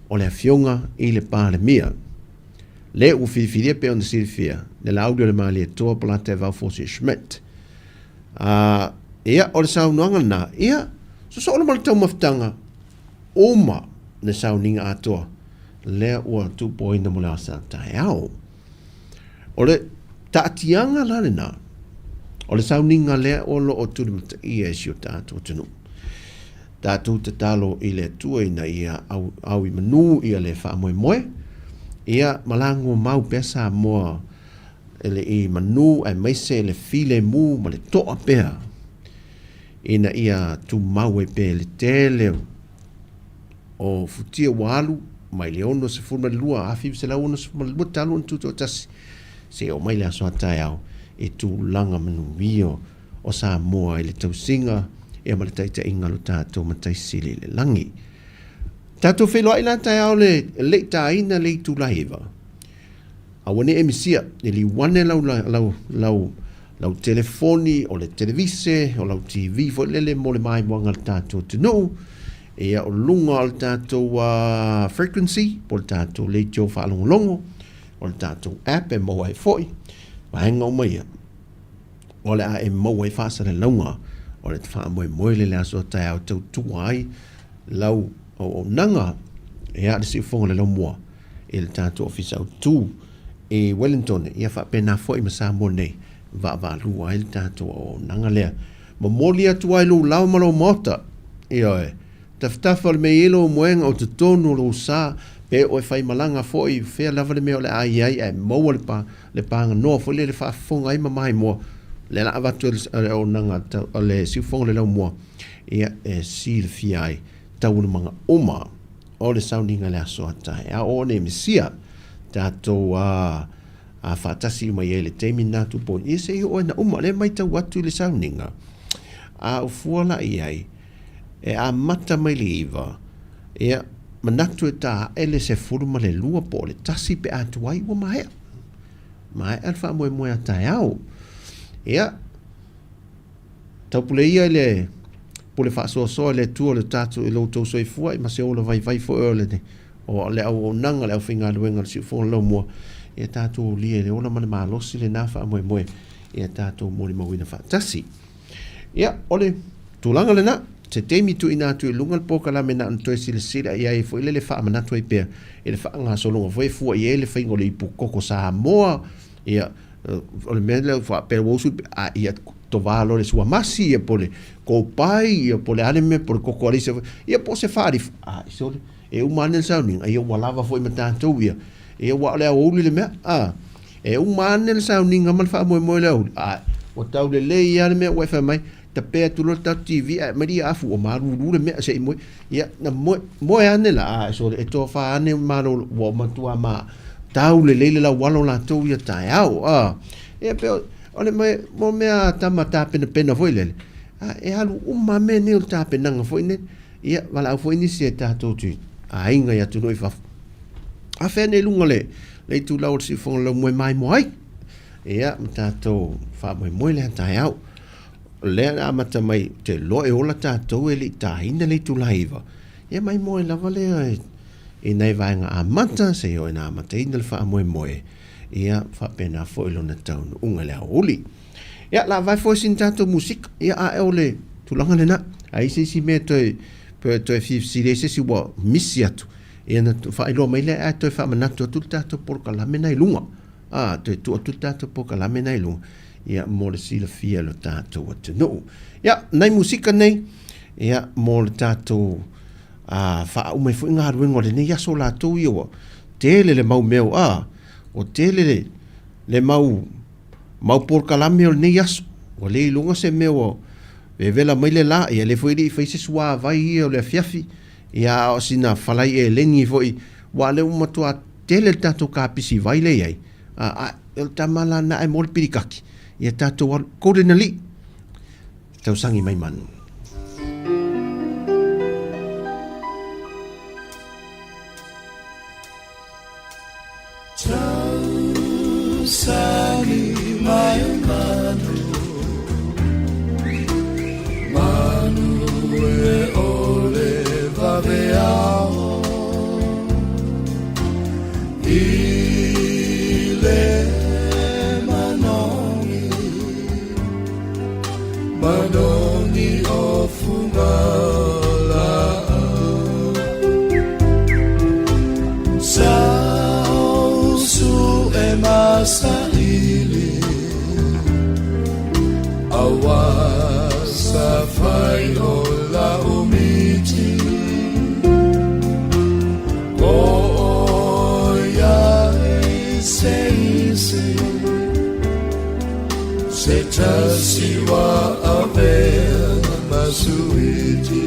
o le Afioga i le Palemia. Le ua filifilia pei ona silafia, le Laauli o le Malietoa Polataivao Fosi Schmidt. A, ia, o le saunoaga lena, ia, sosoo loa ma le taumafataga, uma le sauniga atoa, lea ua tuupoina mo le aso taeao. O le taatiaga la lena, o le sauniga lea o lo o tulimataia e si o tatou atunuu. Tatou tatalo i le Atua ina ia au, au i manu ia le faamoemoe, ia malago mau pea Samoa e le i manu aemaise le filemu ma le toa pea ina ia tumau ai pea i le tele o futia ua alu mai le 62, 1962 talu ona tutoatasi seia oo mai le aso a taeao i tulaga manuia o Samoa i le tausiga ia ma le taitaiga o lo tatou Matai Sili i le Lagi. Tatou feiloai la taeao le le i taina le itula 9. Aua ne i e misia, e liuane lau, lau, lau, lau telefoni, o le televise, o lau TV foi lele mo le maimoaga a le tatou atunuu, ia o luga o le tatou uh, frequency, po o le tatou leitio faalogologo, o le tatou app e maua ai foi, vaega uma ia, o le a e maua ai faasalalauga o le faamoemoe lea i le aso taeao e tautua ai lau auaunaga, ia le siufofoga o le laumua i le tatou Ofisa Autu i Wellington, ia faapena foi ma Samoa nei, vaavaalua ai le tatou auaunaga lea. Momoli atu ai lou lao ma lou maota, ioe, tafatafa o le mea e i ai lou moega o totonu o lou sa, pe oe faimalaga foi, fea lava le mea o le a i ai, ae maua le, pa, le paganoa foi lea le faafofoga ai ma maimoa, Lea la avatu e le auaunaga a le siufofoga o le laumua, ia, e silafia ai taualumaga uma o le sauniga i le aso a taeao. O nei Mesia, tatou a a faatasi uma i ai i le taimi lena tupou, ia se i oo ina uma. O lea e matau atu i le sauniga, a ou fua la i ai, e amata mai le 9, ia, manatu e ta ae le 12 po o le 1 pe a tuai ua maea. Maea le faamoemoe a taeao. Ia, taupule ia i le pule faasoasoa i le Atua o le tatou i lo outou soifua ma se ola vaivai foi o le o le auaunaga le aufaigaluega o le Siufofoga o le Laumua, ia tatou aulia i le ola ma le malosi lena faamoemoe ia tatou molimauina faatasi. Ia, o le tulaga lena, se taimi tuuina atu i luga le polokalame na ona toe silasila i ai foi lele faamanatu ai pea i le faagasologa foi e fua i ai le faiga o le ipu koko Samoa, ia, o le mea lea faapea ua usu a ia tovā loa le suamasi, ia po o le kopai, ia po o le a le mea, po o le koko alisa foi, ia po o se faalifu, a sole, e uma ane le sauniga, ia ua lava foi ma tatou ia, ia aua o le aoauli le mea, a. E uma ane le sauniga ma le faamoemoe i le aoauli, a ua tau lelei lava le mea ua e fai mai, tape atu loa le tatou TV ae aumai le afu ua malulu le mea se i moe. Ia, na moe, moe ane la, a sole, e tofa ane malolo, ua matua ma tau lelei le laualo latou ia taeao. A, ia pe o le me, mo mea tama tapenapena foi lele, a, e alu uma mea nei o le tapenaga foi nei. Ia, valaau foi nisi e tatou te aiga i atunuu i fafo. A fea nei luga le, le itulau o le siufofoga o le laumoe maimoa ai. Ia, ma tatou faamoemoe lea taeao. O lea na amata mai, te loa e ola tatou e le i tāina le itula 9. Ia maimoa lava lea e, i nai vaega amata, seia oo ina amataina le faamoemoe, ia faapena foi lona taunuuga i le aoauli. Ia, la vae foi sina tatou musika, ia a o le tulaga lena. A i se isi mea toe, toe fia fesili ai se isi ua misi atu, ia ona faailoa mai lea ae toe faamanatu atu le tatou polokalame na i luga. A, toe tuu atu le tatou polokalame na i luga, ia, mo le silafia e lo tatou atunuu. Ia, nai musika nei, ia, mo le tatou a, faauma ai foi galuega o lenei aso latou ia ua tele le mau mea, a, ua tele le, le mau, mau polokalame o lenei aso. Ua le iloga se mea ua vevela mai le la, ia lea foi e le i fai se suavai ia o le afiafi, ia a o sina falai eleni foi, aua o lea ua matua tele le tatou kapisi vai lea e i ai, a, a o le tama la lena ae maua le pilikaki, ia tatou alu, Golden Alii, tausagi mai manu. Tausagi mai manu, manu e ole vaveao i le manogi, manogi o Fugala'au. Sa o su e masaili, aua sa fai o la umiti, ko o ia e se isi, se tasi wa avea masuiti.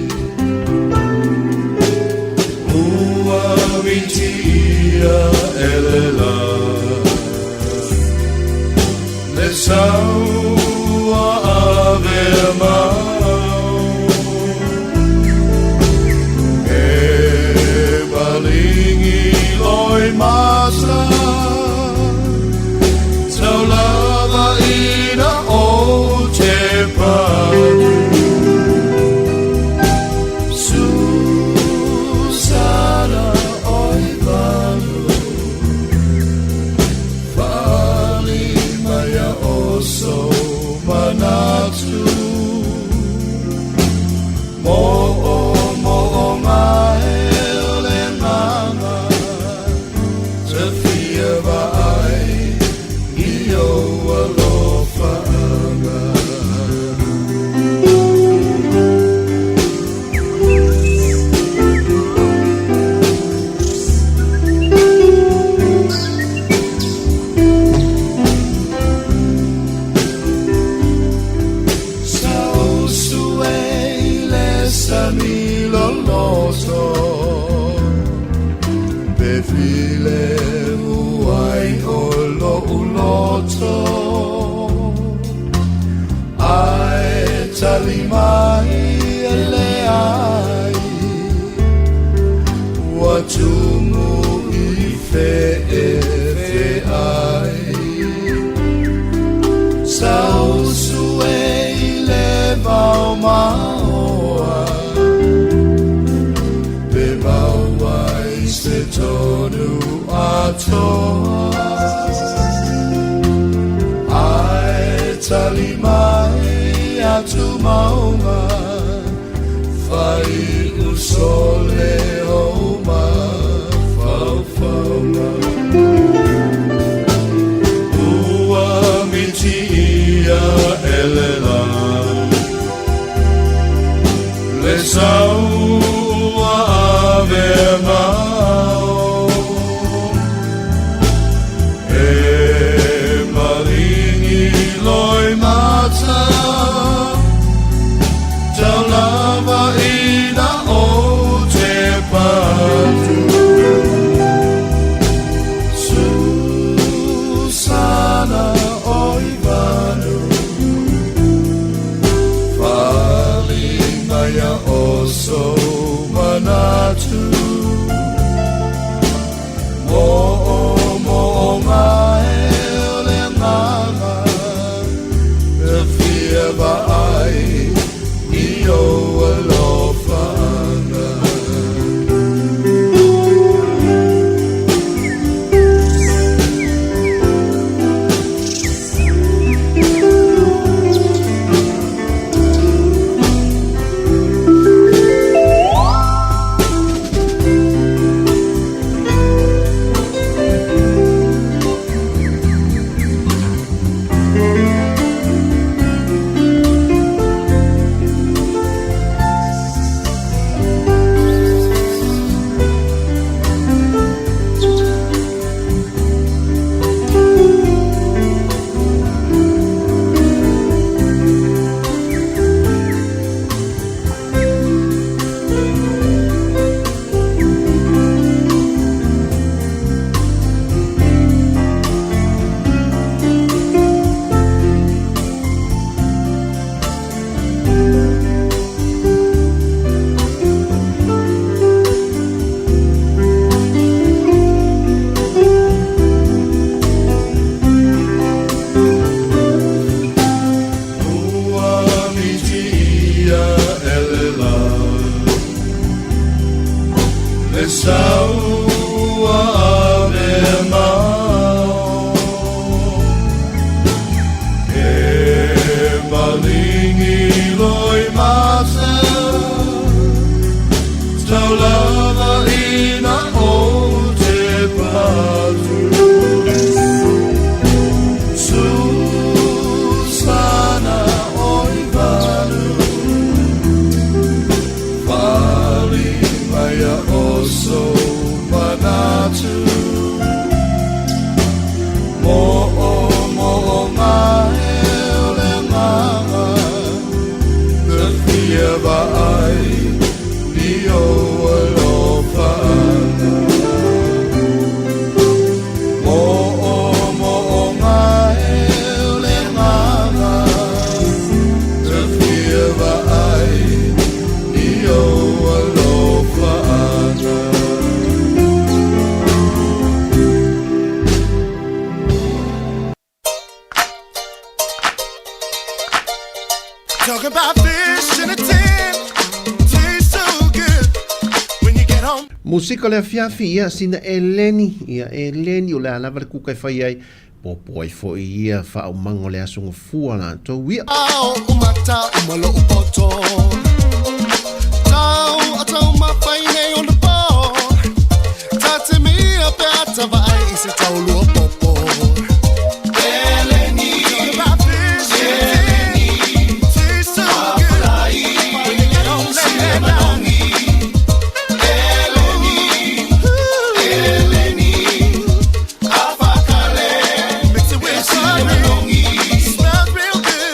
Ua miti ia e le la, le sau ua avea mau. E palingi loi masa, tau lava ina o te patu. Susana oi vanu, fali mai a o so manatu. Mo o mo o ngae o le nganga, te fia vaai i o alofaga. poto Ae tali mai e leai Ua tumu i feefeai Sausu e i le vaomaoa Pe maua i se tonu atoa Ae tali mai atu mauga Fai uso le ou mafaufauga Ua mitiia e le la Le sau ua avea mao E maligi loimata Tau lava ina ou te patu Susana o i vanu Fali maia o sou manatu Mo o mo o ngae o le agaga E fia vaai i ou alofaga. Ua mitiia e le la Le sau ua avea mao E maligi loimata Tau lava ina ou te patu Susana o i vanu Fali maia o sou manatu Mo o mo o ngae o le agaga E fia vaai i ou alofaga Mo o mo o ngae o le agaga E fia vaai i ou alofaga. Talking about fish in a tin, tastes so good when you get home. Musika o le afiafi, ia, sina Eleni, ia Eleni o le a lava le kuka e fai ai, popo ai foi ia faaumaga o le aso gafua latou ia. Ao umata umalo upoto. Tau atau mafai nei o le po. Ta te mea pe ata vaai i se taulua popo. Eleni. Talking about fish in a tin, tastes so good when you get home late at night. Mix it with honey, smells real good.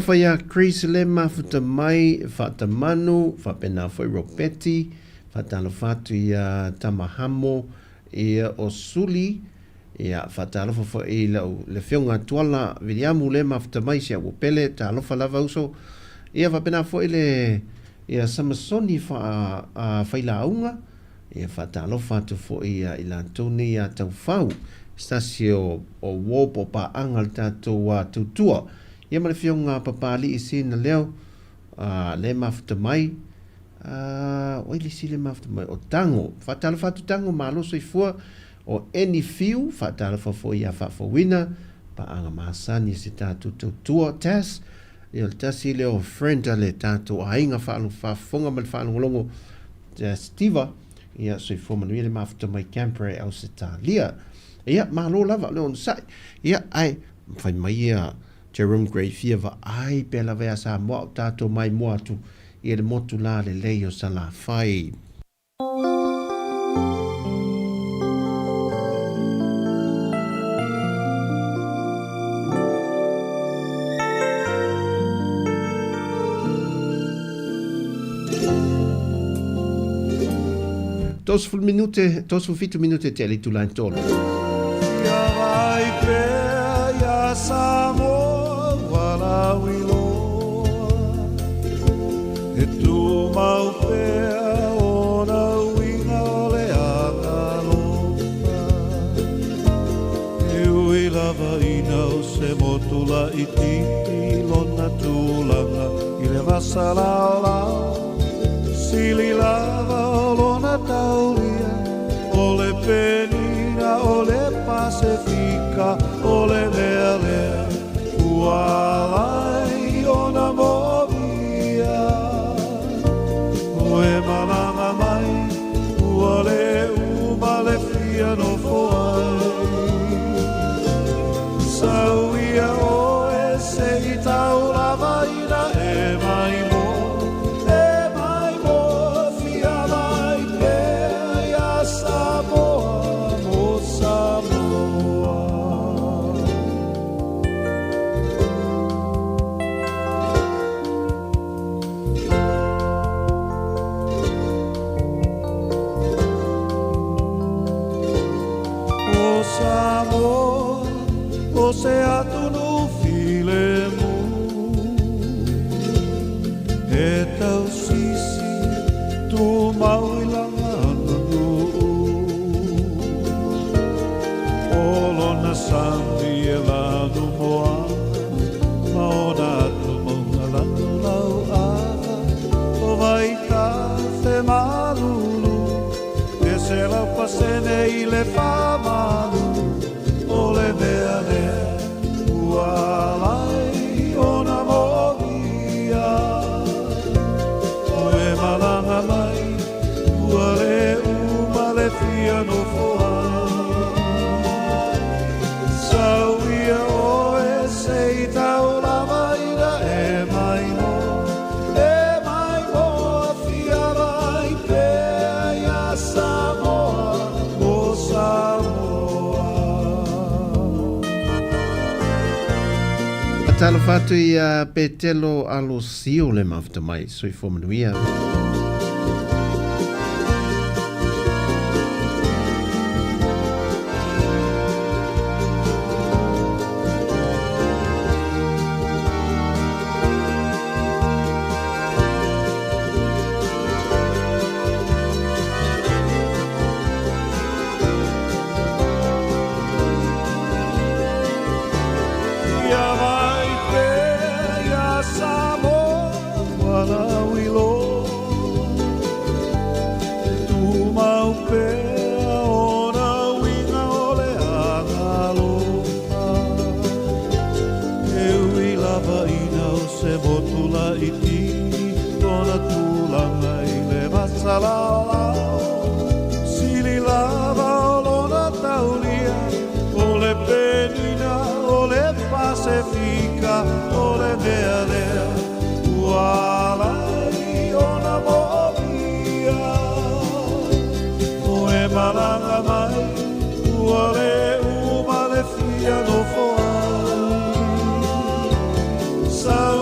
Faatalofa iā Chris le mafuta mai, Faatamanu, faapena foi Ropeti, faatalofa atu iā Tamahamo, ia o Suli, ia faatalofa foi i lau le Afioga Tuala Viliamu le mafuta mai si au pele, talofa lava uso. Ia faapena foi le ia Samasoni faa a Failauga, Ia faatalofa atu foi ia i latou nei ia Taufau, se tasi o o uo po o paaga le tatou tautua. Ia ma le Afioga Papalii Sina Leo, a, le mafuta mai, a, o ai le isi le mafuta mai? O Tago. Faatalofa atu Tago, malo soifua. O Eni Fiu, faatalofa foi ia Faafouina, paaga masani a se tatou tautua. Tess, ia o le tasi lea o friend a le tatou aiga faafofoga ma le faalogologo Stiva, ia soifua manuia le mafuta mai Canberra e Ausetalia. Ia, malo lava le onosai. Ia, ae, fai mai ia Jerome Gray fia vaai pea lava ia Samoa o tatou maimoa atu i le motu la lelei o Salafai. 30 minute, 37 minute te le itula e tolu. Ia vai pea ia Samoa ua lauiloa, E tumau pea ona uiga o le agalofa. E ui lava ina o se motu laitiiti lona tulaga i le vasa laolao, sili lava o lona taulia, o le Penina, o le Pasefika, o le mea lea ua ala ai ona moomia. O e malaga mai, ua le uma le fia nofo ai. Sau ia oe se i tau lava ina e mai moa, e mai moa, fia mai pea ia Samoa mo Samoa. O Samoa, o se atunuu filemu, E tausisi tumau i lana aganuu. O lona sami e lanu moana, Ma ona atu mauga lanu lauava, O vaitafe malulu, E 100% i le famalu, O le mea lea ua ala ai ona moomia. O e malaga mai, ua le uma le fia nofo ai. Sau ia oe se i tau lava ina e mai moa, e mai moa, fia mai pea ia Samoa, mo Samoa. Talofa atu ia Petelo Alosio le mafuta mai, soifua manuia. Ia vai pea ia Samoa ua lauiloa, E tumau pea ona uiga o le agalofa. E ui lava ina o se motu laitiiti lona tulaga i le vasa laolao, Sili lava o lona taulia, O le Penina, o le Pasefika, o le mea lea ua ala ai ona moomia. O e malaga mai, ua le uma le fia nofo ai. Sau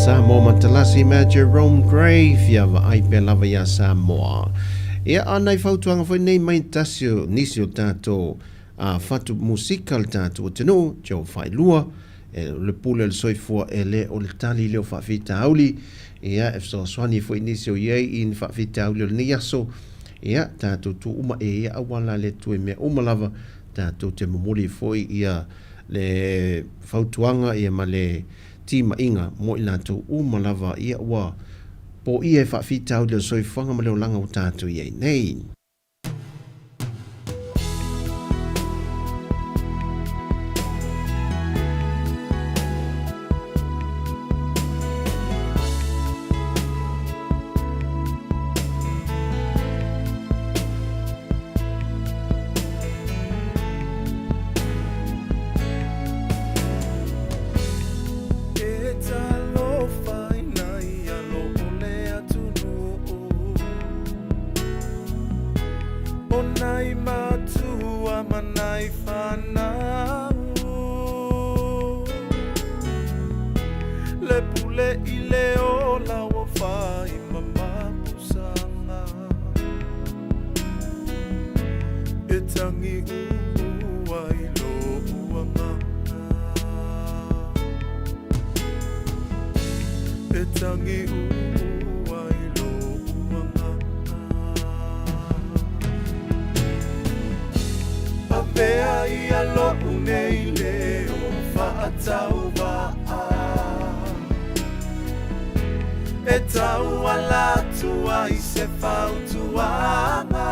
Samoa Matalasi ma Jerome Gray fia vaai pea lava iā Samoa. Ia, a nai fautuaga foi nei mai tasi o nisi o tatou a fatu musika le tatou atunuu, Joe Failua, e le pule o le soifua e le o le tali lea o faafitauli, ia, e fesoasoani foi nisi o i ai i ni faafitauli o lenei aso, ia, tatou tu uma e ia auala le Atua i mea uma lava, tatou te momoli foi ia le fautuaga ia ma le timaiga mo i latou uma lava ia ua poia e faafitauli o le soifuaga ma le olaga ua tatou i ai nei. E talofa ina ia lo o le atunuu O nai matua ma nai fanau Le pule i le ola ua fai ma mapusaga E tangi uu ai lou agaga E tangi uu ai lou agaga Avea ia lou nei leo faatauvaa E tauala atu ai se fautuaga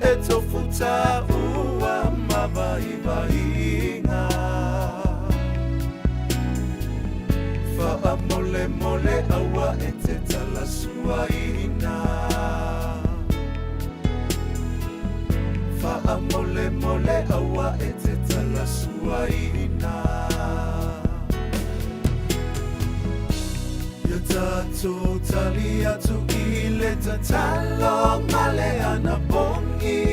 E tofu taua ma vaivaiga Faamolemole aua e te talasuaina Faamolemole aua e te talasuaina Ia tatou tali atu i le tatalo ma le anapogi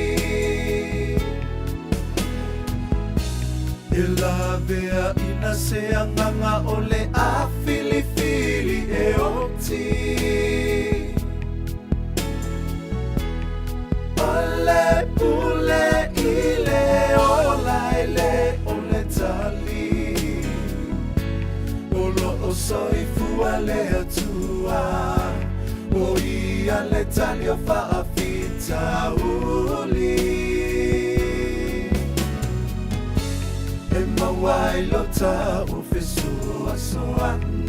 E lavea ina se agaga o le a filifili e oti O le pule i le ola e le o le tali O lo o soifua le Atua O ia le tali o faafitauli E maua ai lo ta'u fesoasoani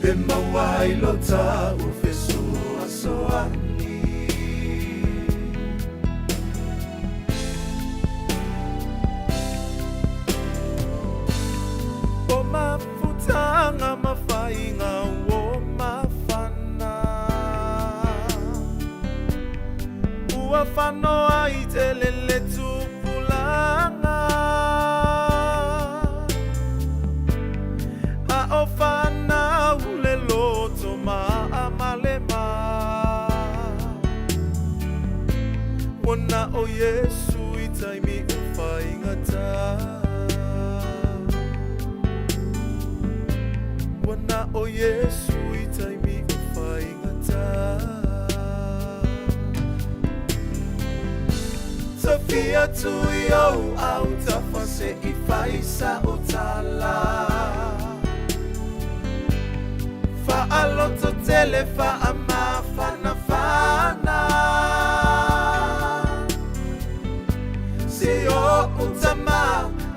E maua ai lo ta'u fesoasoani. O mafutaga ma faiga ua mafana Ua fanoa i tele le tupulaga A o fanau le loto maamalema Ua na o Iesu i taimi o faigata Ua na o Iesu i taimi o faigata Tofia atu i ou autafa se i fai sa'u tala Faalototele faamafanafana Si o'u tama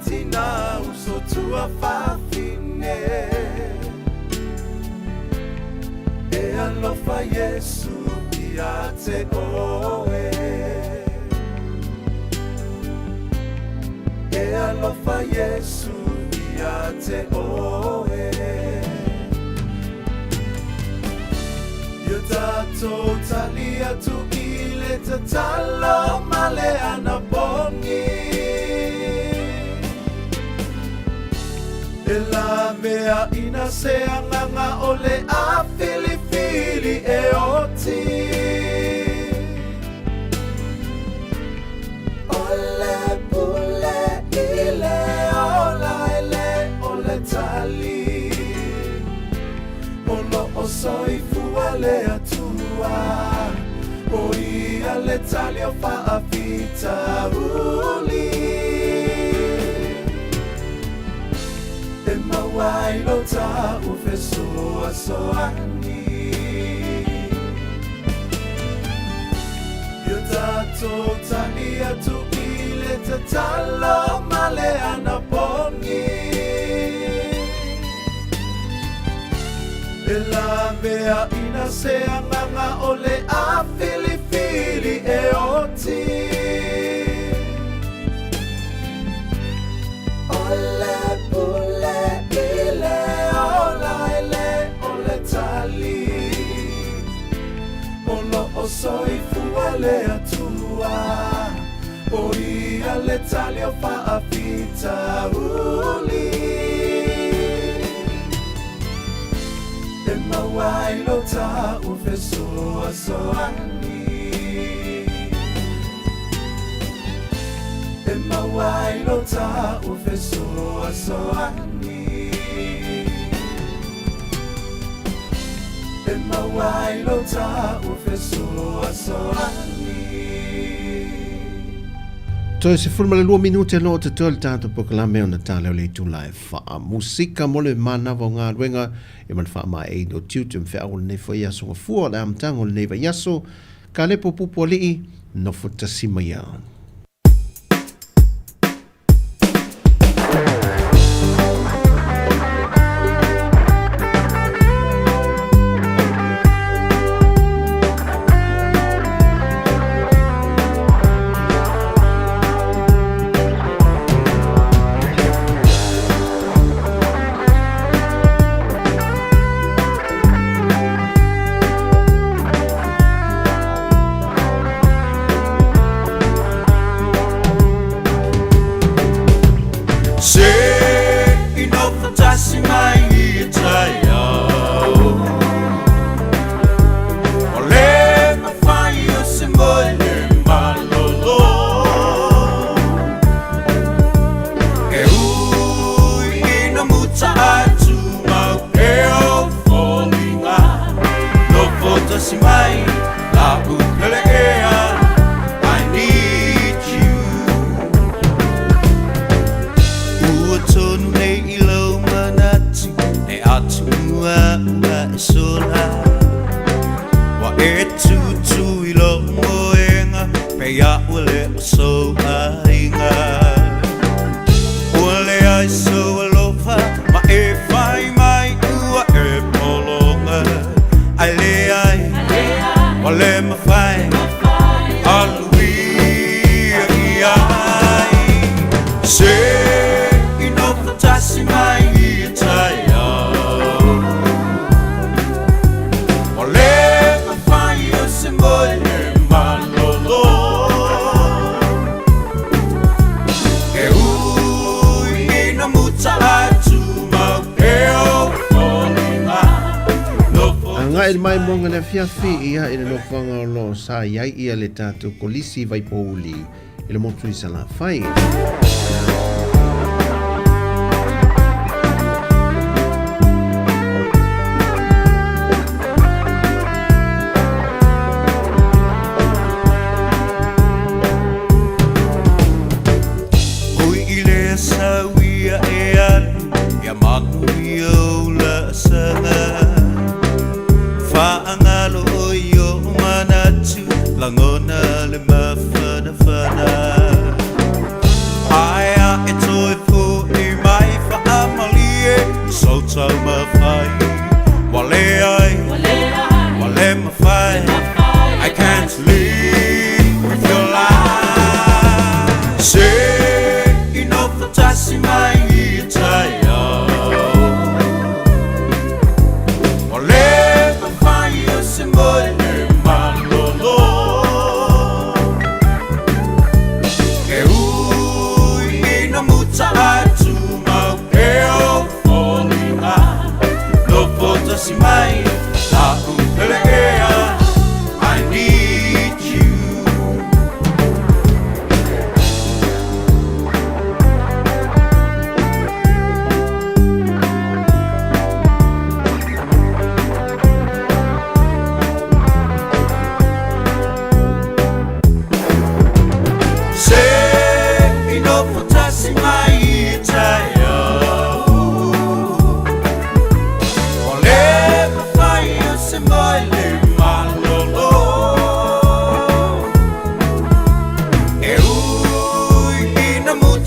tina uso tuafafine E alofa Iesu ia te oe E alofa Iesu ia te oe Ia tatou tali atu i le tatalo ma le anapogi E lavea ina se agaga o le a filifili e oti O le pule. soifua le Atua, o ia le tali o faafitauli. E maua ai lo ta'u fesoasoani. Ia tatou tali atu i le tatalo ma le anapogi. E laveaina se agaga o le a filifili e oti. O le pule i le ola e le o le tali. O lo'o soifua le Atua, o ia le tali o faafitauli. E maua ai lo ta'u fesoasoani. E maua ai lo ta'u fesoasoani. E maua ai lo ta'u fesoasoani. Toe 12 minute lo te toe le tātou polokalame ona tā leo le itula e faamusika mo le manava o galuega e ma le faamaeaina o tiute ma feau o lenei foi aso gafua o le amataga o lenei vaiaso ka le pupupu alii nofo tasi mai a. Se i nofo tasi mai i taeao, O le mafai o se moe le malolo. E ui ina muta atu mau pea o foliga, Nofo tasi mai la upele ea, I need you. Ua tonu nei i lou manatu, Ne atu ua ua e sola. Ua e tutu i lou moega, Pe ia ua le o sou aiga. Ua leai sou alofa, Ma e fai mai ua e pologa. Ai leai, ua le mafai, Alu ia i ai. Se i nofo tasi mai i taeao, O le mafai o se moe le malolo. E ui ina muta atu mau pea o foliga, Nofo Agai le maimoaga le afiafi ia i le nofoaga o loo sa i ai ia le tatou kolisi Vaipouli i le motu i Salafai. Ui i le sau ia e alu, Ia manuia o laasaga. Faagalo o i o manatu, Lagona le mafanafana. Ai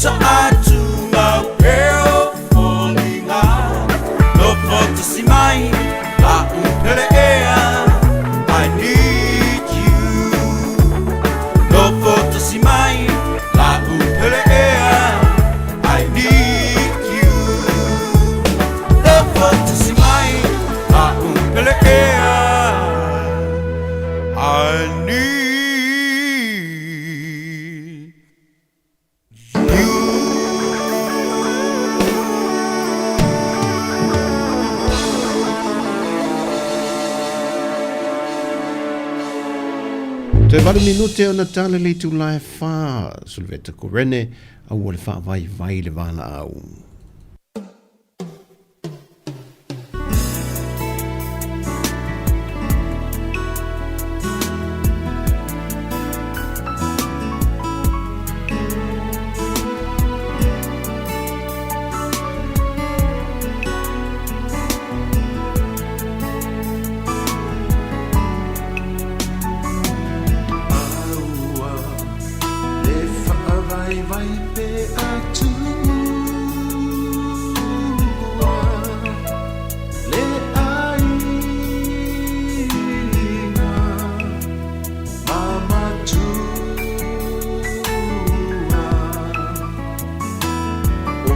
Ta atu mau peo foliga Nofo tasi mai la upele ea I need you Nofo tasi mai la upele ea I need you Nofo tasi mai la upele ea I need Toe valu minute ona tala le itula e whā, Sulveta Korene, aua le whaavaivai le valaau. Aua le faavaivai pe atua le aiga mamatua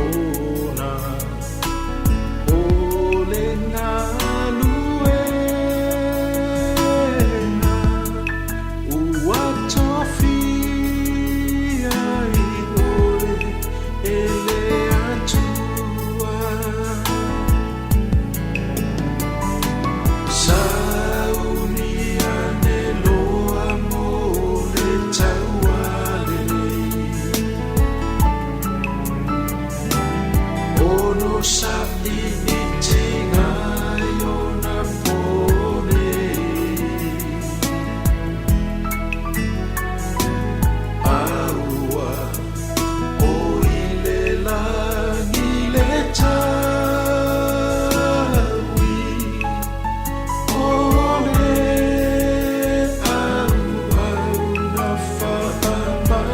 ona o le galuega ua tofia ai oe e le Atua. Saunia ne loa mo le taualelei ono sa'i i tigai ona pone. Aua o i le lagi le taui o le auauna faamaoni.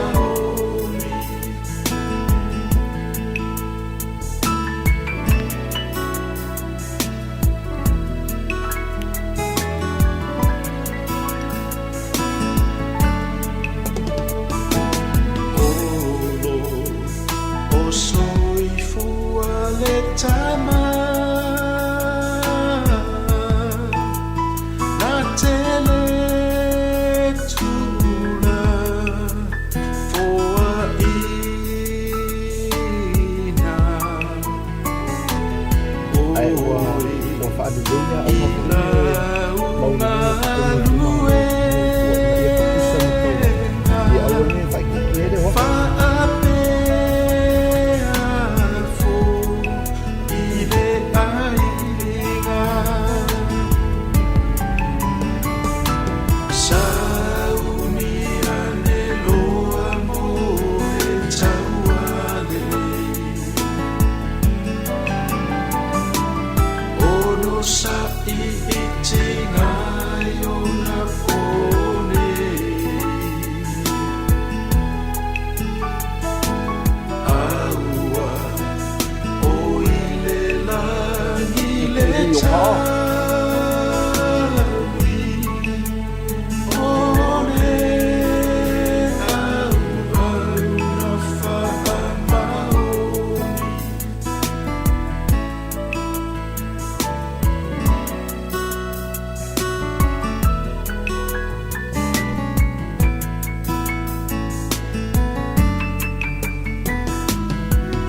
Olo o soifua le tama na tele tula foaina Ae ua ua faaleleia auma foi le mauliga i totonu o itumalo i tua ina ia tutusa ma taulaga ia aua ne i faaitiitia ai le o atu. Saunia ne loa mo le taualelei ono sa'i i tigai ona pone. Aua o i le lagi le taui o le auauna faamaoni.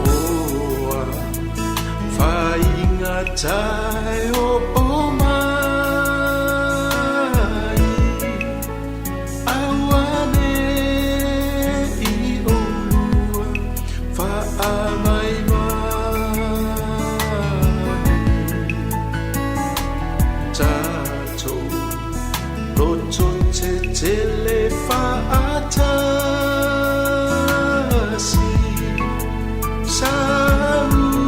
Oa faigata e oo mai auane'i olua faamaimane tatou loto tetele fa'atasi sauni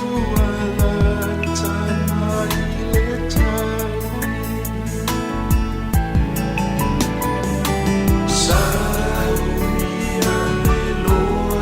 ua lata mai le taui saunia le loa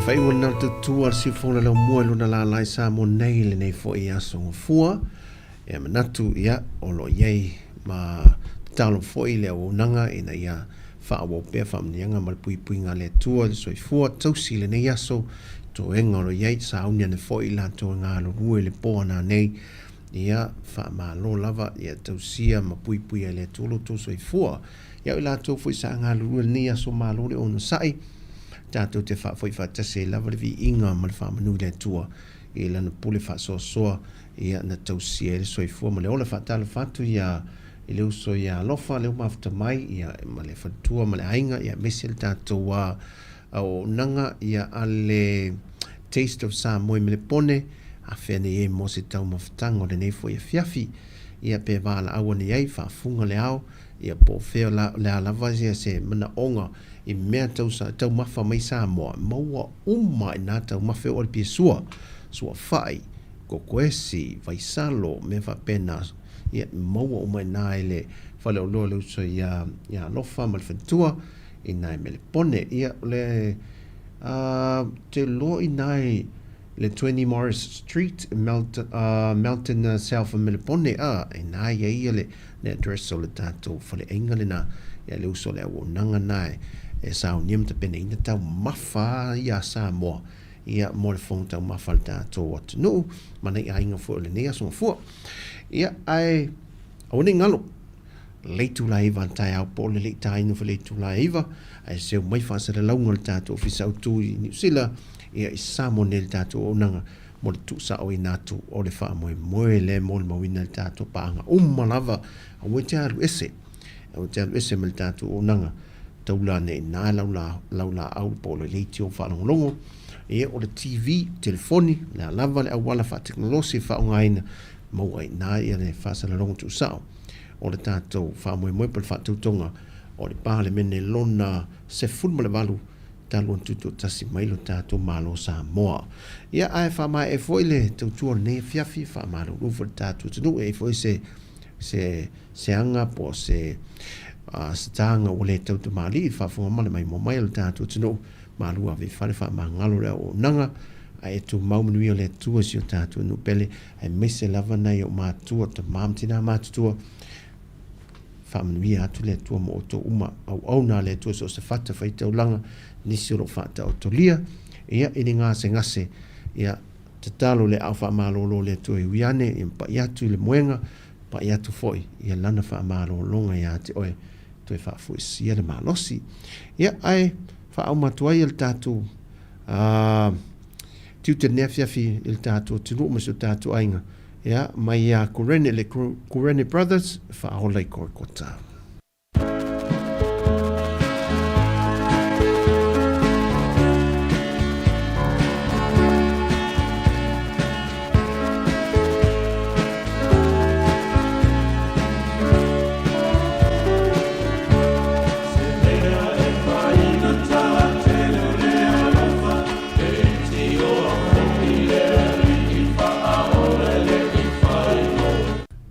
faaiuga lena o le tautua a le Siufofoga le Laumua i lona lala i Samoa nei i lenei foi aso Gafua. E manatu, ia, o lo o i ai ma tatalo foi le auaunaga ina ia faaauau pea faamanuiaga ma le puipuiga a le Atua i le soifua tausi i lenei aso, toega o lo o i ai, sauni ane foi i latou e galulue i le po a nanei. Ia, faamalo lava, ia tausia ma puipuia e le Atua lo outou soifua. Ia o i latou foi sa galulue i lenei aso, malo le onosai, tatou te faafoi faatasi ai lava le viiga ma le faamanu i le Atua i Lana pule faasoasoa, ia na tausia ai le soifua ma le ola. Faatalofa atu ia i le uso ia Alofa, lea ua mafuta mai, ia, ma le faletua ma le aiga, ia, aemaise le tatou auaunaga, ia, a le Taste of Samoa i Melepone, afea nei ai mo se taumafataga o lenei foi afiafi. Ia, pe valaau ane ai, faafuga le ao, ia, po o fea la, le a lava ia se manaoga i mea tau, taumafa mai Samoa, maua uma i nā taumafa e oo i le piasua, suafai, kokoesi, vaisalo, mea faapena, ia, maua uma i ina i le faleoloa o le uso ia, ia Alofa ma le faletua, i ina i Melepone. Ia, o le, a, te loa i ina i le 20 Morris Street, Melton, Melton South o Melepone, a, i ina i ai le, le address o le tatou faleaiga lena, ia, le uso o le auaunaga lena e, e saunia ma tapenaina taumafa ia a Samoa, ia, mo le fofoga taumafa a le tatou atunuu ma nai aiga foi o lenei aso mafua. Ia, ae aua ne i galo, le itula e 9 a le taeao po o le le i taina foi le itula e 9, ae seu mai faasalalauga o le tatou Ofisa Autu i Niu Sila, ia, i Samoa nei le tatou auaunaga mo le tuusaoina atu o le faamoemoe lea e molimauina i le tatou paaga uma lava. Aua e te alu ese, aua e te alu ese ma le tatou auaunaga. Taula ane i ina lau laulaau po o le leitio faalogologo, ia, o le TV, telefoni, o le a lava le auala faatekonolosi e faaaogaina, maua ai i ina ia le faasalalauga tuusao o le tatou faamoemoe po o le faatautoga o le Palemene lona 18 talu ona tutoatasi mai lo tatou Malo Samoa. Ia, ae faamaea foi le tautua o lenei afiafi, faamalulu foi le tatou atunuu, e i ai foi se se se aga po o se se taga ua le tautamalii i le faafofoga ma le maimoa mai a lo tatou atunuu. Malu ave i fale faamagalo le auaunaga, ae tumau manuia le Atua i si o tatou nuu pele, aemaise lava nai ou matua, tama ma tina matutua. Faamanuia atu le Atua mo outou uma. Auauna a le Atua so o se fata faitaulaga, nisi o lo o faataotolia, ia, i ni gasegase, ia, Tatalo le aao faamalolo o le Atua e ui ane, ia pai atu i le moega, pai atu foi ia Lana faamalologa ia te oe, toe faafoisia le malosi. Ia, ae faauma atu ai le tatou tiute lenei afiafi i le tatou atunuu ma si o tatou aiga, ia, mai ia Kurene, le Kurene Brothers, faaola i Korekota.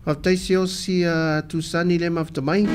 Faafetai Siaosi a Tusani le mafuta mai.